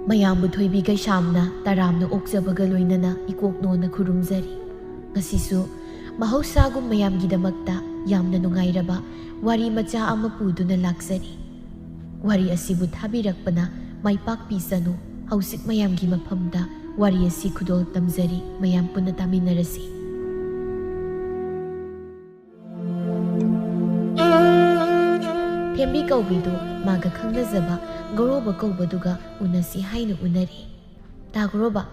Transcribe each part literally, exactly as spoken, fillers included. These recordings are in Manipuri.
ꯃꯌꯥꯝꯕꯨ ꯊꯣꯏꯕꯤ ꯀꯩꯁꯥꯝꯅ ꯇꯔꯥꯝꯅ ꯑꯣꯛꯆꯕꯒ ꯂꯣꯏꯅꯅ ꯏꯀꯣꯛꯅꯣꯅ ꯈꯨꯔꯨꯝꯖꯔꯤ꯫ ꯉꯁꯤꯁꯨ ꯃꯍꯧꯁꯥꯒꯨꯝ ꯃꯌꯥꯝꯒꯤꯗꯃꯛꯇ ꯌꯥꯝꯅ ꯅꯨꯡꯉꯥꯏꯔꯕ ꯋꯥꯔꯤ ꯃꯆꯥ ꯑꯃ ꯄꯨꯗꯨꯅ ꯂꯥꯛꯆꯔꯤ꯫ ꯋꯥꯔꯤ ꯑꯁꯤꯕꯨ ꯊꯥꯕꯤꯔꯛꯄꯅ ꯃꯥꯏ ꯄꯥꯛꯄꯤꯁꯅꯨ꯫ ꯍꯧꯖꯤꯛ ꯃꯌꯥꯝꯒꯤ ꯃꯐꯝꯗ ꯋꯥꯔꯤ ꯑꯁꯤ ꯈꯨꯗꯣꯜ ꯇꯝꯖꯔꯤ, ꯃꯌꯥꯝ ꯄꯨꯟꯅ ꯇꯥꯃꯤꯟꯅꯔꯁꯤ꯫ ꯊꯦꯝꯕꯤ ꯀꯧꯕꯤꯗꯨ ꯃꯥꯒ ꯈꯪꯅꯖꯕ ꯒꯧꯔꯣꯕ ꯀꯧꯕꯗꯨꯒ ꯎꯅꯁꯤ ꯍꯥꯏꯅ ꯎꯅꯔꯦ꯫ ꯇꯥꯈ꯭ꯔꯣꯕ,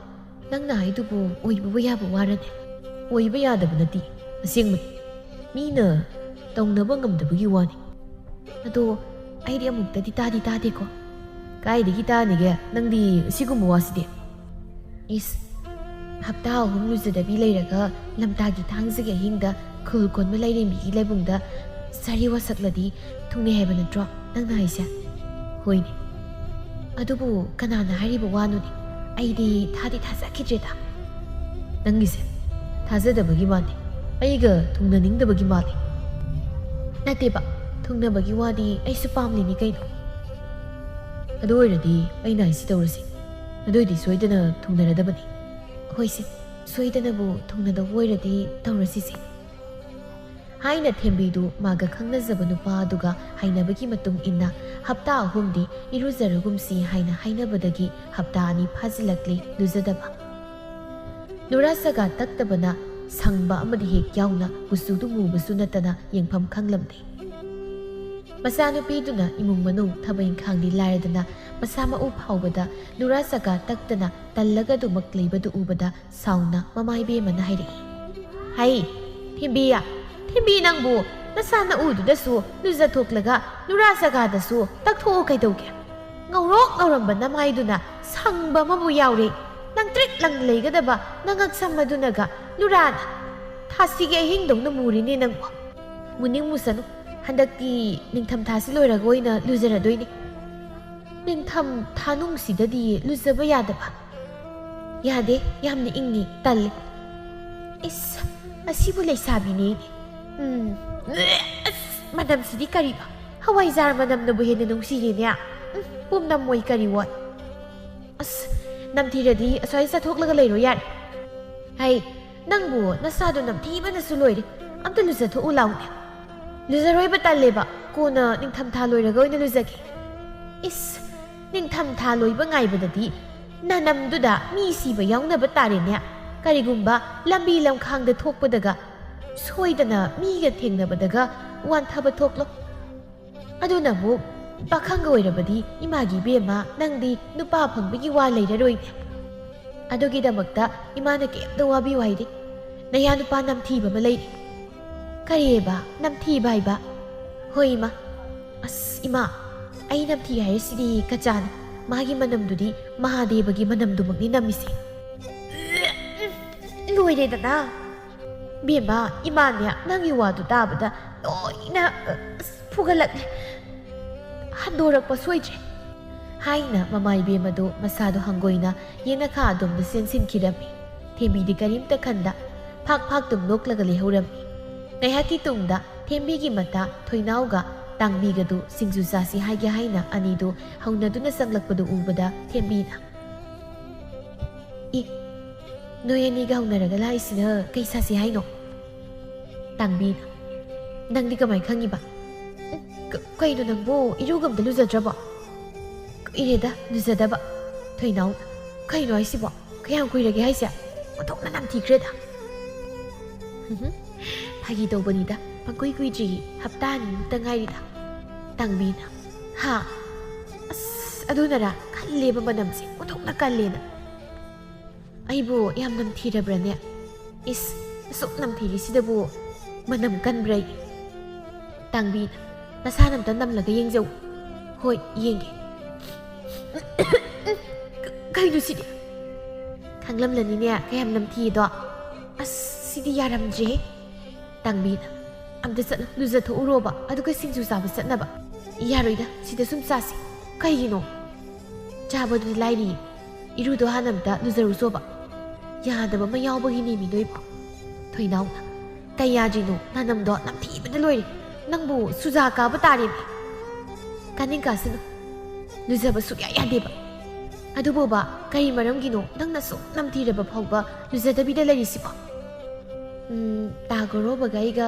ꯅꯪꯅ ꯍꯥꯏꯗꯨꯕꯨ ꯑꯣꯏꯕꯕꯨ ꯌꯥꯕ ꯋꯥꯔꯅꯦ? ꯑꯣꯏꯕ ꯌꯥꯗꯕ ꯅꯠꯇꯦ, ꯑꯁꯦꯡꯕꯅꯤ꯫ ꯃꯤꯅ ꯇꯧꯅꯕ ꯉꯝꯗꯕꯒꯤ ꯋꯥꯅꯤ꯫ ꯑꯗꯣ ꯑꯩꯗꯤ ꯑꯃꯨꯛꯇꯗꯤ ꯇꯥꯗꯤ ꯇꯥꯗꯦꯀꯣ꯫ ꯀꯥꯏꯗꯒꯤ ꯇꯥꯅꯤꯒꯦ ꯅꯪꯗꯤ ꯑꯁꯤꯒꯨꯝꯕ ꯋꯥꯁꯤꯗꯤ? ꯏꯁ, ꯍꯞꯇꯥ ꯑꯍꯨꯝ ꯂꯨꯖꯗꯕꯤ ꯂꯩꯔꯒ ꯂꯝꯇꯥꯒꯤ ꯊꯥꯡꯖꯒꯤ ꯑꯍꯤꯡꯗ ꯈꯨꯜ ꯀꯣꯟꯕ ꯂꯥꯏꯔꯦꯝꯕꯤꯒꯤ ꯂꯥꯏꯕꯨꯡꯗ ꯁꯥꯔꯤ ꯋꯥꯁꯛꯂꯗꯤ ꯊꯨꯡꯅꯩ ꯍꯥꯏꯕ ꯅꯠꯇ꯭ꯔꯣ ꯅꯪꯅ ꯍꯥꯏꯁꯦ? ꯍꯣꯏꯅꯦ꯫ ꯑꯗꯨꯕꯨ ꯀꯅꯥꯅ ꯍꯥꯏꯔꯤꯕ ꯋꯥꯅꯣꯅꯦ? ꯑꯩꯗꯤ ꯊꯥꯗꯤ ꯊꯥꯖꯈꯤꯗ꯭ꯔꯦꯗ꯫ ꯅꯪꯒꯤꯁꯦ ꯊꯥꯖꯗꯕꯒꯤ ꯃꯥꯜꯂꯤ, ꯑꯩꯒ ꯊꯨꯡꯅꯅꯤꯡꯗꯕꯒꯤ ꯃꯥꯜꯂꯤ꯫ ꯅꯠꯇꯦꯕ, ꯊꯨꯡꯅꯕꯒꯤ ꯋꯥꯗꯤ ꯑꯩꯁꯨ ꯄꯥꯝꯂꯤꯅꯤ ꯀꯩꯅꯣ꯫ ꯑꯗꯨ ꯑꯣꯏꯔꯗꯤ ꯑꯩꯅ ꯍꯥꯏꯁꯤ ꯇꯧꯔꯁꯤ꯫ ꯑꯗꯨ ꯑꯣꯏꯗꯤ ꯁꯣꯏꯗꯅ ꯊꯨꯡꯅꯔꯗꯕꯅꯤ꯫ ꯍꯣꯏꯁꯦ, ꯁꯣꯏꯗꯅꯕꯨ ꯊꯨꯡꯅꯗꯧꯕ ꯑꯣꯏꯔꯗꯤ ꯇꯧꯔꯁꯤꯁꯦ꯫ ꯍꯥꯏꯅ ꯊꯦꯝꯕꯤꯗꯨ ꯃꯥꯒ ꯈꯪꯅꯖꯕ ꯅꯨꯄꯥ ꯑꯗꯨꯒ ꯍꯥꯏꯅꯕꯒꯤ ꯃꯇꯨꯡ ꯏꯟꯅ ꯍꯞꯇꯥ ꯑꯍꯨꯝꯗꯤ ꯏꯔꯨꯖꯔꯒꯨꯝꯁꯤ ꯍꯥꯏꯅ ꯍꯥꯏꯅꯕꯗꯒꯤ ꯍꯞꯇꯥ ꯑꯅꯤ ꯐꯥꯖꯤꯜꯂꯛꯂꯦ ꯂꯨꯖꯗꯕ꯫ ꯅꯨꯔꯥ ꯁꯒꯥ ꯇꯛꯇꯕꯅ ꯁꯪꯕ ꯑꯃꯗꯤ ꯍꯦꯛ ꯌꯥꯎꯅ ꯀꯨꯆꯨꯗꯨ ꯃꯨꯕꯁꯨ ꯅꯠꯇꯅ ꯌꯦꯡꯐꯝ ꯈꯪꯂꯝꯗꯦ꯫ ꯃꯆꯥꯅꯨꯄꯤꯗꯨꯅ ꯏꯃꯨꯡ ꯃꯅꯨꯡ ꯊꯕꯛ ꯏꯪꯈꯥꯡꯗꯤ ꯂꯥꯏꯔꯗꯅ ꯃꯁꯥ ꯃꯎ ꯐꯥꯎꯕꯗ ꯅꯨꯔꯥ ꯁꯒꯥ ꯇꯛꯇꯅ ꯇꯜꯂꯒ ꯑꯗꯨꯃꯛ ꯂꯩꯕꯗꯨ ꯎꯕꯗ ꯁꯥꯎꯅ ꯃꯃꯥ ꯏꯕꯦꯝꯃꯅ ꯍꯥꯏꯔꯛꯏ, "ꯍꯩ, ꯊꯤꯝꯕꯤꯌꯥ, ꯊꯤꯝꯕꯤ ꯅꯪꯕꯨ ꯅꯁꯥ ꯅꯎꯗꯨꯗꯁꯨ ꯂꯨꯖꯊꯣꯛꯂꯒ ꯅꯨꯔꯥ ꯁꯒꯥꯗꯁꯨ ꯇꯛꯊꯣꯛꯎ ꯀꯩꯗꯧꯒꯦ? ꯉꯧꯔꯣꯛ ꯉꯧꯔꯝꯕ ꯅꯃꯥꯏꯗꯨꯅ ꯁꯪꯕ ꯑꯃꯕꯨ ꯌꯥꯎꯔꯦ꯫ ꯂꯪꯇ꯭ꯔꯤꯛ ꯂꯪ ꯂꯩꯒꯗꯕ ꯅꯉꯛ ꯁꯝ ꯑꯗꯨꯅꯒ ꯅꯨꯔꯥ ꯊꯥꯁꯤꯒꯤ ꯑꯍꯤꯡꯗꯧꯅ ꯃꯨꯔꯤꯅꯦ ꯅꯪꯕꯨ꯫ ꯃꯨꯅꯤꯡ ꯃꯨꯁꯅꯨ, ꯍꯟꯗꯛꯇꯤ ꯅꯤꯡꯊꯝ ꯊꯥꯁꯤ ꯂꯣꯏꯔꯒ ꯑꯣꯏꯅ ꯂꯨꯖꯔꯗꯣꯏꯅꯤ꯫ ꯅꯤꯡꯊꯝ ꯊꯥꯅꯨꯡꯁꯤꯗꯗꯤ ꯂꯨꯖꯕ ꯌꯥꯗꯕ? ꯌꯥꯗꯦ, ꯌꯥꯝꯅ ꯏꯪꯉꯤ, ꯇꯜꯂꯤ꯫ ꯏꯁ, ꯑꯁꯤꯕꯨ ꯂꯩꯁꯥꯕꯤꯅꯦ꯫ ꯎꯝ꯫ ꯑꯁ, ꯃꯅꯝꯁꯤꯗꯤ ꯀꯔꯤꯕ? ꯍꯋꯥꯏꯖꯥꯔ ꯃꯅꯝꯅꯕꯨ ꯍꯦꯟꯅ ꯅꯨꯡꯁꯤꯔꯦꯅꯦ꯫ ꯎꯝ, ꯄꯨꯝꯅꯝ ꯃꯣꯏ ꯀꯔꯤ ꯑꯣꯏ? ꯑꯁ, ꯅꯝꯊꯤꯔꯗꯤ ꯑꯁ꯭ꯋꯥꯏ ꯆꯠꯊꯣꯛꯂꯒ ꯂꯩꯔꯣ ꯌꯥꯔꯦ꯫ ꯍꯩ, ꯅꯪꯕꯨ ꯅꯁꯥꯗꯣ ꯅꯝꯊꯤꯕꯅꯁꯨ ꯂꯣꯏꯔꯦ꯫ ꯑꯝꯇ ꯂꯨꯖꯊꯣꯛꯎ ꯂꯥꯎꯅꯦ꯫ ꯂꯨꯖꯔꯣꯏꯕ ꯇꯜꯂꯦꯕ꯫ ꯀꯣꯟꯅ ꯅꯤꯡꯊꯝꯊꯥ ꯂꯣꯏꯔꯒ ꯑꯣꯏꯅ ꯂꯨꯖꯒꯦ꯫ ꯏꯁ, ꯅꯤꯡꯊꯝꯊꯥ ꯂꯣꯏꯕ ꯉꯥꯏꯕꯗꯗꯤ ꯅꯅꯝꯗꯨꯗ ꯃꯤ ꯁꯤꯕ ꯌꯥꯎꯅꯕ ꯇꯥꯔꯦꯅꯦ꯫ ꯀꯔꯤꯒꯨꯝꯕ ꯂꯝꯕꯤ ꯂꯝꯈꯥꯡꯗ ꯊꯣꯛꯄꯗꯒ ꯁꯣꯏꯗꯅ ꯃꯤꯒ ꯊꯦꯡꯅꯕꯗꯒ ꯋꯥꯟꯊꯕ ꯊꯣꯛꯂꯣ꯫ ꯑꯗꯨꯅꯕꯨ ꯄꯥꯈꯪꯒ ꯑꯣꯏꯔꯕꯗꯤ ꯏꯃꯥꯒꯤ ꯏꯕꯦꯝꯃ ꯅꯪꯗꯤ ꯅꯨꯄꯥ ꯐꯪꯕꯒꯤ ꯋꯥ ꯂꯩꯔꯔꯣꯏꯅꯦ꯫ ꯑꯗꯨꯒꯤꯗꯃꯛꯇ ꯏꯃꯥꯅ ꯀꯩꯝꯇ ꯋꯥꯕꯤꯌꯨ ꯍꯥꯏꯗꯦ꯫ ꯅꯌꯥ ꯅꯨꯄꯥ ꯅꯝꯊꯤꯕ ꯑꯃ ꯂꯩꯔꯤ꯫ ꯀꯔꯤꯑꯕ ꯅꯝꯊꯤꯕ ꯍꯥꯏꯕ? ꯍꯣꯏ ꯏꯃꯥ꯫ ꯑꯁ ꯏꯃꯥ, ꯑꯩ ꯅꯝꯊꯤ ꯍꯥꯏꯔꯤꯁꯤꯗꯤ ꯀꯆꯥꯅꯤ꯫ ꯃꯥꯒꯤ ꯃꯅꯝꯗꯨꯗꯤ ꯃꯍꯥꯗꯦꯕꯒꯤ ꯃꯅꯝꯗꯨꯃꯛꯅꯤ ꯅꯝꯃꯤꯁꯦ꯫ ꯂꯣꯏꯔꯦꯗꯅ꯫ ꯕꯦꯝꯃ, ꯏꯃꯥꯅꯦ ꯅꯪꯒꯤ ꯋꯥꯗꯨ ꯇꯥꯕꯗ ꯂꯣꯏꯅ, ꯑꯁ, ꯐꯨꯒꯠꯂꯛꯂꯦ꯫ ꯍꯟꯗꯣꯔꯛꯄ ꯁꯣꯏꯗ꯭ꯔꯦ꯫ ꯍꯥꯏꯅ ꯃꯃꯥ ꯏꯕꯦꯝꯃꯗꯨ ꯃꯁꯥꯗꯣ ꯍꯪꯒꯣꯏꯅ ꯌꯦꯅꯈꯥ ꯑꯗꯣꯝꯗ ꯆꯦꯟꯁꯤꯟꯈꯤꯔꯝꯃꯤ꯫ ꯊꯦꯝꯕꯤꯗꯤ ꯀꯔꯤꯝꯇ ꯈꯟꯗ ꯐꯥꯛ ꯐꯥꯛꯇꯨꯝ ꯅꯣꯛꯂꯒ ꯂꯩꯍꯧꯔꯝꯃꯤ꯫ ꯉꯥꯏꯍꯥꯛꯀꯤ ꯇꯨꯡꯗ ꯊꯦꯝꯕꯤꯒꯤ ꯃꯇꯥ ꯊꯣꯏꯅꯥꯎꯒ ꯇꯥꯡꯕꯤꯒꯗꯨ ꯁꯤꯡꯖꯨ ꯆꯥꯁꯤ ꯍꯥꯏꯒꯦ ꯍꯥꯏꯅ ꯑꯅꯤꯗꯨ ꯍꯧꯅꯗꯨꯅ ꯆꯪꯂꯛꯄꯗꯨ ꯎꯕꯗ ꯊꯦꯝꯕꯤꯅ, "ꯏ, ꯅꯣꯏ ꯑꯅꯤꯒ ꯍꯧꯅꯔꯒ ꯂꯥꯛꯏꯁꯤꯅ ꯀꯩ ꯆꯥꯁꯤ ꯍꯥꯏꯅꯣ?" ꯇꯥꯡꯕꯤꯅ, "ꯅꯪꯗꯤ ꯀꯃꯥꯏ ꯈꯪꯉꯤꯕ?" "ꯀ-, ꯀꯩꯅꯣ ꯅꯪꯕꯨ ꯏꯔꯨꯒ ꯑꯝꯇ ꯂꯨꯖꯗ꯭ꯔꯕꯣ?" "ꯀꯨꯏꯔꯦꯗ ꯂꯨꯖꯗꯕ꯫" ꯊꯣꯏꯅꯥꯎꯅ, "ꯀꯩꯅꯣ ꯍꯥꯏꯁꯤꯕꯣ? ꯀꯌꯥꯝ ꯀꯨꯏꯔꯒꯦ ꯍꯥꯏꯁꯦ? ꯑꯣꯟꯊꯣꯛꯅ ꯅꯝꯊꯤꯈ꯭ꯔꯦꯗ꯫" "ꯐꯥꯒꯤ ꯇꯧꯕꯅꯤꯗ, ꯄꯪꯀꯨꯏ ꯀꯨꯏꯗ꯭ꯔꯤꯌꯦ, ꯍꯞꯇꯥ ꯑꯅꯤꯃꯨꯛꯇ ꯉꯥꯏꯔꯤꯗ꯫" ꯇꯥꯡꯕꯤꯅ, "ꯍꯥ? ꯑꯁ, ꯑꯗꯨꯅꯔꯥ? ꯀꯜꯂꯦꯕ ꯃꯅꯝꯁꯦ, ꯑꯣꯟꯊꯣꯛꯅ ꯀꯜꯂꯦꯅ꯫" "ꯑꯩꯕꯨ ꯌꯥꯝ ꯅꯝꯊꯤꯔꯕ꯭ꯔꯅꯦ? ꯏꯁ, ꯑꯁꯨꯛ ꯅꯝꯊꯤꯔꯤꯁꯤꯗꯕꯨ ꯃꯅꯝ ꯀꯟꯕ꯭ꯔꯥ?" ꯇꯥꯡꯕꯤꯅ, "ꯅꯁꯥꯅ ꯑꯝꯇ ꯅꯝꯂꯒ ꯌꯦꯡꯖꯧ꯫" "ꯍꯣꯏ, ꯌꯦꯡꯒꯦ꯫" ꯀ-, ꯀꯩꯅꯣ ꯁꯤꯗꯤ? ꯈꯪꯂꯝꯂꯅꯤꯅꯦ ꯀꯌꯥꯝ ꯅꯝꯊꯤꯗꯣ꯫ ꯑꯁ, ꯁꯤꯗꯤ ꯌꯥꯔꯝꯗ꯭ꯔꯦꯍꯦ꯫ ꯇꯥꯡꯕꯤꯅ, "ꯑꯝꯇ ꯆꯠꯂꯨ, ꯂꯨꯖꯊꯣꯛꯎꯔꯣꯕ, ꯑꯗꯨꯒ ꯁꯤꯡꯖꯨ ꯆꯥꯕ ꯆꯠꯅꯕ꯫" "ꯌꯥꯔꯣꯏꯗ, ꯁꯤꯗ ꯁꯨꯝ ꯆꯥꯁꯤ꯫" "ꯀꯩꯒꯤꯅꯣ?" "ꯆꯥꯕꯗꯨꯗꯤ ꯂꯥꯏꯔꯤ, ꯏꯔꯨꯗꯣ ꯍꯥꯟꯅ ꯑꯝꯇ ꯂꯨꯖꯔꯨꯆꯣꯕ꯫" "ꯌꯥꯗꯕ ꯑꯃ ꯌꯥꯎꯕꯒꯤꯅꯦꯃꯤ ꯅꯣꯏꯕꯣ꯫" ꯊꯣꯏꯅꯥꯎꯅ, "ꯀꯩ ꯌꯥꯗ꯭ꯔꯤꯅꯣ? ꯅꯅꯝꯗꯣ ꯅꯝꯊꯤꯕꯅ ꯂꯣꯏꯔꯦ꯫ ꯅꯪꯕꯨ ꯁꯨꯖꯥ ꯀꯥꯕ ꯇꯥꯔꯦꯅꯦ꯫ ꯀꯥꯅꯤꯡ ꯀꯥꯁꯅꯨ꯫ ꯂꯨꯖꯕ ꯁꯨꯛꯌꯥ ꯌꯥꯗꯦꯕ꯫ ꯑꯗꯨꯕꯨꯕ, ꯀꯔꯤ ꯃꯔꯝꯒꯤꯅꯣ ꯅꯪꯅ ꯁꯨꯛ ꯅꯝꯊꯤꯔꯕ ꯐꯥꯎꯕ ꯂꯨꯖꯗꯕꯤꯗ ꯂꯩꯔꯤꯁꯤꯕꯣ?" "ꯎꯝ, ꯇꯥ ꯒꯣꯔꯣꯕꯒ ꯑꯩꯒ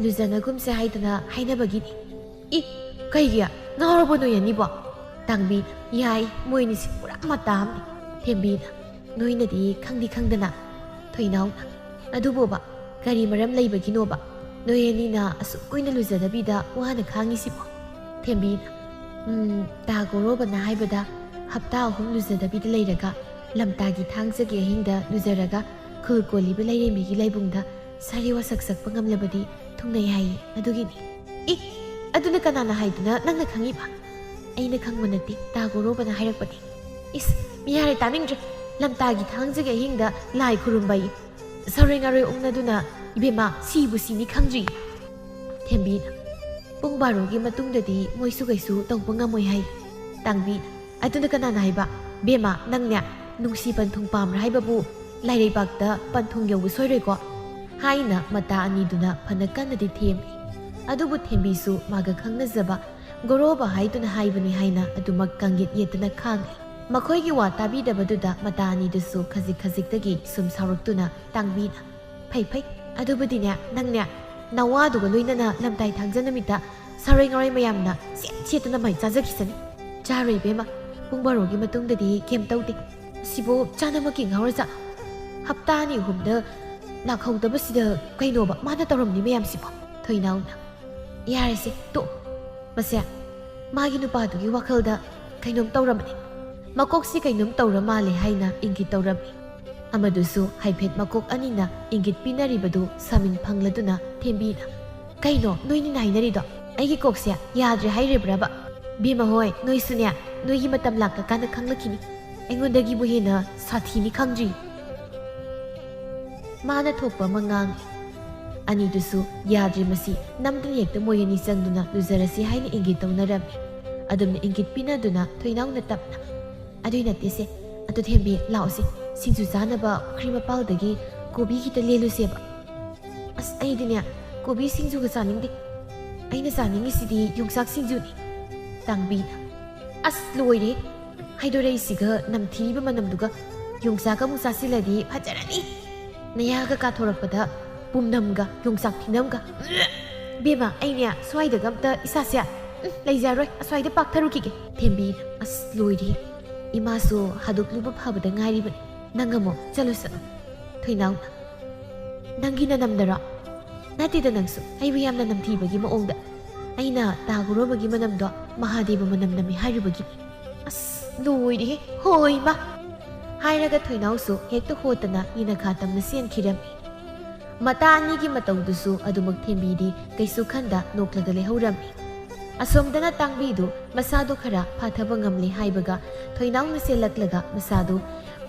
ꯂꯨꯖꯅꯒꯨꯝꯁꯦ ꯍꯥꯏꯗꯅ ꯍꯥꯏꯅꯕꯒꯤꯅꯤ꯫" "ꯏ, ꯀꯩꯒꯤ? ꯉꯥꯎꯔꯕꯣ ꯅꯣꯏ ꯑꯅꯤꯕꯣ?" ꯇꯥꯡꯕꯤ, "ꯌꯥꯏ, ꯃꯣꯏꯅꯤꯁꯦ ꯄꯨꯔꯥ ꯃꯇꯥ ꯑꯃꯅꯤ꯫" ꯊꯦꯝꯕꯤꯅ, "ꯅꯣꯏꯅꯗꯤ ꯈꯪꯗꯤ ꯈꯪꯗꯅ꯫" ꯊꯣꯏꯅꯥꯎꯅ, "ꯑꯗꯨꯕꯨꯕ, ꯀꯔꯤ ꯃꯔꯝ ꯂꯩꯕꯒꯤꯅꯣꯕ ꯅꯣꯏ ꯑꯅꯤꯅ ꯑꯁꯨꯛ ꯀꯨꯏꯅ ꯂꯨꯖꯗꯕꯤꯗ ꯋꯥꯅ ꯈꯥꯡꯉꯤꯁꯤꯕꯣ?" ꯊꯦꯝꯕꯤꯅ, "ꯎꯝ, ꯇꯥ ꯒꯣꯔꯣꯕꯅ ꯍꯥꯏꯕꯗ ꯍꯞꯇꯥ ꯑꯍꯨꯝ ꯂꯨꯖꯗꯕꯤꯗ ꯂꯩꯔꯒ ꯂꯝꯇꯥꯒꯤ ꯊꯥꯡꯖꯒꯤ ꯑꯍꯤꯡꯗ ꯂꯨꯖꯔꯒ ꯈꯨꯜ ꯀꯣꯜꯂꯤꯕ ꯂꯥꯏꯔꯦꯝꯕꯤꯒꯤ ꯂꯥꯏꯕꯨꯡꯗ ꯁꯥꯔꯦ ꯋꯥꯁꯛ ꯁꯛꯄ ꯉꯝꯂꯕꯗꯤ ꯊꯨꯡꯅꯩ ꯍꯥꯏꯌꯦ, ꯑꯗꯨꯒꯤꯅꯤ꯫" "ꯏ, ꯑꯗꯨꯅ ꯀꯅꯥꯅ ꯍꯥꯏꯗꯨꯅ ꯅꯪꯅ ꯈꯪꯉꯤꯕ?" "ꯑꯩꯅ ꯈꯪꯕ ꯅꯠꯇꯦ, ꯇꯥ ꯒꯣꯔꯣꯕꯅ ꯍꯥꯏꯔꯛꯄꯅꯤ꯫" "ꯏꯁ, ꯃꯤ ꯍꯥꯏꯔꯦ ꯇꯥꯅꯤꯡꯗ꯭ꯔꯦ꯫ ꯂꯝꯇꯥꯒꯤ ꯊꯥꯡꯖꯒꯤ ꯑꯍꯤꯡꯗ ꯂꯥꯏ ꯈꯨꯔꯨꯝꯕ ꯑꯌꯦ꯫ ꯁꯧꯔꯦꯡ ꯑꯔꯣꯏ ꯎꯪꯅꯗꯨꯅ ꯏꯕꯦꯝꯃ ꯁꯤꯕꯨ ꯁꯤꯅꯤ ꯈꯪꯗ꯭ꯔꯤ꯫" ꯊꯦꯝꯕꯤꯅ, "ꯄꯨꯡ ꯕꯥꯔꯣꯒꯤ ꯃꯇꯨꯡꯗꯗꯤ ꯃꯣꯏꯁꯨ ꯀꯩꯁꯨ ꯇꯧꯕ ꯉꯝꯃꯣꯏ ꯍꯥꯏ꯫" ꯇꯥꯡꯕꯤꯅ, "ꯑꯗꯨꯅ ꯀꯅꯥꯅ ꯍꯥꯏꯕ? ꯕꯦꯝꯃ, ꯅꯪꯅꯦ ꯅꯨꯡꯁꯤ ꯄꯟꯊꯨꯡ ꯄꯥꯝꯕ꯭ꯔꯥ ꯍꯥꯏꯕꯕꯨ ꯂꯥꯏꯔꯩꯕꯥꯛꯇ ꯄꯟꯊꯨꯡ ꯌꯧꯕ ꯁꯣꯏꯔꯣꯏꯀꯣ?" ꯍꯥꯏꯅ ꯃꯇꯥ ꯑꯅꯤꯗꯨꯅ ꯐꯅ ꯀꯟꯅꯗꯤ ꯊꯦꯝꯃꯤ꯫ ꯑꯗꯨꯕꯨ ꯊꯦꯝꯕꯤꯁꯨ ꯃꯥꯒ ꯈꯪꯅꯖꯕ ꯒꯣꯔꯣꯕ ꯍꯥꯏꯗꯨꯅ ꯍꯥꯏꯕꯅꯤ ꯍꯥꯏꯅ ꯑꯗꯨꯃꯛ ꯀꯥꯡꯌꯦꯠ ꯌꯦꯠꯇꯨꯅ ꯈꯥꯡꯂꯤ꯫ ꯃꯈꯣꯏꯒꯤ ꯋꯥ ꯇꯥꯕꯤꯗꯕꯗꯨꯗ ꯃꯇꯥ ꯑꯅꯤꯗꯨꯁꯨ ꯈꯖꯤꯛ ꯈꯖꯤꯛꯇꯒꯤ ꯁꯨꯝ ꯁꯥꯎꯔꯛꯇꯨꯅ ꯇꯥꯡꯕꯤꯅ, "ꯐꯩ ꯐꯩ, ꯑꯗꯨꯕꯨꯗꯤꯅꯦ, ꯅꯪꯅꯦ ꯅꯋꯥꯗꯨꯒ ꯂꯣꯏꯅꯅ ꯂꯝꯇꯥꯏ ꯊꯥꯡꯖ ꯅꯨꯃꯤꯠꯇ ꯁꯥꯔꯣꯏ ꯉꯥꯔꯣꯏ ꯃꯌꯥꯝꯅ ꯁꯦꯠ ꯁꯦꯠꯇꯅ ꯃꯥꯏ ꯆꯥꯖꯈꯤꯁꯅꯤ꯫" "ꯆꯥꯔꯣꯏ ꯏꯕꯦꯝꯃ, ꯄꯨꯡ ꯕꯥꯔꯣꯒꯤ ꯃꯇꯨꯡꯗꯗꯤ ꯀꯩꯝ ꯇꯧꯗꯦ꯫ ꯑꯁꯤꯕꯨ ꯆꯥꯅꯃꯛꯀꯤ ꯉꯥꯎꯔꯖꯥꯠ꯫ ꯍꯞꯇꯥ ꯑꯅꯤ ꯑꯍꯨꯝꯗ ꯂꯥꯛꯍꯧꯗꯕꯁꯤꯗ ꯀꯩꯅꯣꯕ ꯃꯥꯅ ꯇꯧꯔꯝꯅꯤ ꯃꯌꯥꯝꯁꯤꯕꯣ?" ꯊꯣꯏꯅꯥꯎꯅ, "ꯌꯥꯔꯦꯁꯦ, ꯇꯣꯛ꯫ ꯃꯁꯦ ꯃꯥꯒꯤ ꯅꯨꯄꯥꯗꯨꯒꯤ ꯋꯥꯈꯜꯗ ꯀꯩꯅꯣꯝ ꯇꯧꯔꯝꯃꯅꯤ꯫ ꯃꯀꯣꯛꯁꯤ ꯀꯩꯅꯣꯝ ꯇꯧꯔ ꯃꯥꯜꯂꯦ" ꯍꯥꯏꯅ ꯏꯪꯒꯤꯠ ꯇꯧꯔꯝꯃꯤ꯫ ꯑꯃꯗꯨꯁꯨ ꯍꯥꯏꯐꯦꯠ ꯃꯀꯣꯛ ꯑꯅꯤꯅ ꯏꯪꯒꯤꯠ ꯄꯤꯅꯔꯤꯕꯗꯨ ꯁꯥꯃꯤꯟ ꯐꯪꯂꯗꯨꯅ ꯊꯦꯝꯕꯤꯅ, "ꯀꯩꯅꯣ ꯅꯣꯏꯅꯤꯅ ꯍꯥꯏꯅꯔꯤꯗꯣ? ꯑꯩꯒꯤ ꯀꯣꯛꯁꯦ ꯌꯥꯗ꯭ꯔꯦ ꯍꯥꯏꯔꯤꯕ꯭ꯔꯕ? ꯕꯦꯝꯃ ꯍꯣꯏ, ꯅꯣꯏꯁꯨꯅꯦ, ꯅꯣꯏꯒꯤ ꯃꯇꯝ ꯂꯥꯛꯀꯀꯥꯟꯗ ꯈꯪꯂꯛꯈꯤꯅꯤ꯫ ꯑꯩꯉꯣꯟꯗꯒꯤꯕꯨ ꯍꯦꯟꯅ ꯁꯥꯊꯤꯅꯤ ꯈꯪꯗ꯭ꯔꯤ꯫" ꯃꯥꯅ ꯊꯣꯛꯄ ꯑꯃ ꯉꯥꯡꯉꯤ꯫ ꯑꯅꯤꯗꯨꯁꯨ ꯌꯥꯗ꯭ꯔꯤ ꯃꯁꯤ, ꯅꯝꯗꯨꯅ ꯍꯦꯛꯇ ꯃꯣꯏ ꯑꯅꯤ ꯆꯪꯗꯨꯅ ꯂꯨꯖꯔꯁꯤ ꯍꯥꯏꯅ ꯏꯪꯒꯤꯠ ꯇꯧꯅꯔꯝꯃꯤ꯫ ꯑꯗꯨꯝꯅ ꯏꯪꯒꯤꯠ ꯄꯤꯅꯗꯨꯅ ꯊꯣꯏꯅꯥꯎꯅ ꯇꯞꯅ, "ꯑꯗꯨꯏ ꯅꯠꯇꯦꯁꯦ, ꯑꯗꯨ ꯊꯦꯝꯕꯤ, ꯂꯥꯛꯑꯣꯁꯦ, ꯁꯤꯡꯖꯨ ꯆꯥꯅꯕ ꯄꯨꯈ꯭ꯔꯤ ꯃꯄꯥꯜꯗꯒꯤ ꯀꯣꯕꯤ ꯈꯤꯇ ꯂꯦꯜꯂꯨꯁꯦꯕ꯫" "ꯑꯁ, ꯑꯩꯗꯤꯅꯦ ꯀꯣꯕꯤ ꯁꯤꯡꯖꯨꯒ ꯆꯥꯅꯤꯡꯗꯦ꯫ ꯑꯩꯅ ꯆꯥꯅꯤꯡꯉꯤꯁꯤꯗꯤ ꯌꯣꯡꯆꯥꯛ ꯁꯤꯡꯖꯨꯅꯤ꯫" ꯇꯥꯡꯕꯤꯅ, "ꯑꯁ, ꯂꯣꯏꯔꯦ꯫ ꯍꯥꯏꯗꯣꯔꯛꯏꯁꯤꯒ ꯅꯝꯊꯤꯕ ꯃꯅꯝꯗꯨꯒ꯫ ꯌꯣꯡꯆꯥꯛꯀ ꯑꯃꯨꯛ ꯆꯥꯁꯤꯜꯂꯗꯤ ꯐꯖꯔꯅꯤ꯫ ꯅꯌꯥꯒ ꯀꯥꯊꯣꯔꯛꯄꯗ ꯄꯨꯝꯅꯝꯒ ꯌꯣꯡꯆꯥꯛ ꯊꯤꯅꯝꯒ꯫ ꯕꯦꯝꯃ, ꯑꯩꯅꯦ ꯁ꯭ꯋꯥꯏꯗꯒ ꯑꯝꯇ ꯏꯁꯥꯁꯦ, ꯎꯝ, ꯂꯩꯖꯔꯣꯏ꯫ ꯑꯁ꯭ꯋꯥꯏꯗ ꯄꯥꯛꯊꯔꯨꯈꯤꯒꯦ꯫" ꯊꯦꯝꯕꯤꯅ, "ꯑꯁ, ꯂꯣꯏꯔꯦ꯫ ꯏꯃꯥꯁꯨ ꯍꯥꯗꯣꯛꯂꯨꯕ ꯐꯕꯗ ꯉꯥꯏꯔꯤꯕꯅꯤ꯫ ꯅꯪ ꯑꯃꯨꯛ ꯆꯠꯂꯨ, ꯆꯠꯂꯨ꯫" ꯊꯣꯏꯅꯥꯎꯅ, "ꯅꯪꯒꯤ ꯅꯅꯝꯗꯔꯣ?" "ꯅꯠꯇꯦꯗ, ꯅꯪꯁꯨ ꯑꯩꯕꯨ ꯌꯥꯝꯅ ꯅꯝꯊꯤꯕꯒꯤ ꯃꯑꯣꯡꯗ꯫ ꯑꯩꯅ ꯇꯥꯒꯨꯔꯣꯕꯒꯤ ꯃꯅꯝꯗꯣ ꯃꯍꯥꯗꯦꯕ ꯃꯅꯝ ꯅꯝꯃꯤ ꯍꯥꯏꯔꯨꯕꯒꯤꯅꯤ꯫" "ꯑꯁ, ꯂꯣꯏꯔꯦꯍꯦ꯫ ꯍꯣꯏ, ꯃꯥ꯫" ꯍꯥꯏꯔꯒ ꯊꯣꯏꯅꯥꯎꯁꯨ ꯍꯦꯛꯇ ꯍꯣꯠꯇꯅ ꯌꯦꯅꯈꯥ ꯇꯝꯅ ꯆꯦꯟꯈꯤꯔꯝꯃꯤ꯫ ꯃꯇꯥ ꯑꯅꯤꯒꯤ ꯃꯇꯧꯗꯨꯁꯨ ꯑꯗꯨꯃꯛ ꯊꯦꯝꯕꯤꯗꯤ ꯀꯩꯁꯨ ꯈꯟꯗ ꯅꯣꯛꯂꯒ ꯂꯩꯍꯧꯔꯝꯃꯤ꯫ ꯑꯁꯣꯝꯗꯅ ꯇꯥꯡꯕꯤꯗꯨ ꯃꯁꯥꯗꯨ ꯈꯔ ꯐꯥꯊꯕ ꯉꯝꯂꯦ ꯍꯥꯏꯕꯒ ꯊꯣꯏꯅꯥꯎꯅ ꯆꯦꯜꯂꯛꯂꯒ ꯃꯁꯥꯗꯨ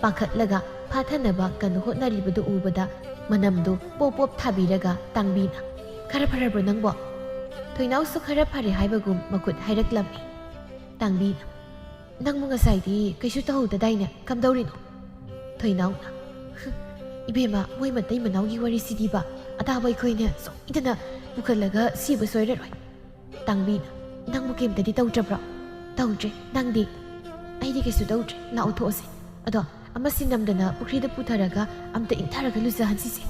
ꯄꯥꯈꯠꯂꯒ ꯐꯥꯊꯅꯕ ꯀꯟꯅ ꯍꯣꯠꯅꯔꯤꯕꯗꯨ ꯎꯕꯗ ꯃꯅꯝꯗꯨ ꯄꯣꯞ ꯄꯣꯞ ꯊꯥꯕꯤꯔꯒ ꯇꯥꯡꯕꯤꯅ, "ꯈꯔ ꯐꯔꯕ꯭ꯔꯣ ꯅꯪꯕꯣ?" ꯊꯣꯏꯅꯥꯎꯁꯨ ꯈꯔ ꯐꯔꯦ ꯍꯥꯏꯕꯒꯨꯝ ꯃꯈꯨꯠ ꯍꯥꯏꯔꯛꯂꯝꯃꯤ꯫ ꯇꯥꯡꯕꯤꯅ, "ꯅꯪꯕꯨ ꯉꯁꯥꯏꯗꯤ ꯀꯩꯁꯨ ꯇꯧꯍꯧꯗꯗꯥꯏꯅꯦ? ꯀꯝꯗꯧꯔꯤꯅꯣ?" ꯊꯣꯏꯅꯥꯎꯅ, "ꯏꯕꯦꯝꯃ, ꯃꯣꯏ ꯃꯇꯩ ꯃꯅꯥꯎꯒꯤ ꯋꯥꯔꯤꯁꯤꯗꯤꯕ, ꯑꯇꯥꯕ ꯑꯩꯈꯣꯏꯅ ꯁꯣꯏꯗꯅ ꯄꯨꯈꯠꯂꯒ ꯁꯤꯕ ꯁꯣꯏꯔꯔꯣꯏ꯫" ꯇꯥꯡꯕꯤꯅ, "ꯅꯪꯕꯨ ꯀꯩꯝꯇꯗꯤ ꯇꯧꯗ꯭ꯔꯕ꯭ꯔꯣ?" "ꯇꯧꯗ꯭ꯔꯦ꯫ ꯅꯪꯗꯤ?" "ꯑꯩꯗꯤ ꯀꯩꯁꯨ ꯇꯧꯗ꯭ꯔꯦ꯫ ꯂꯥꯛꯑꯣ, ꯊꯣꯛꯑꯁꯦ꯫ ꯑꯗꯣ ꯑꯃꯁꯤ ꯅꯝꯗꯅ ꯄꯨꯈ꯭ꯔꯤꯗ ꯄꯨꯊꯔꯒ ꯑꯝꯇ ꯏꯪꯊꯔꯒ ꯂꯨꯖꯍꯟꯁꯤꯁꯦ꯫"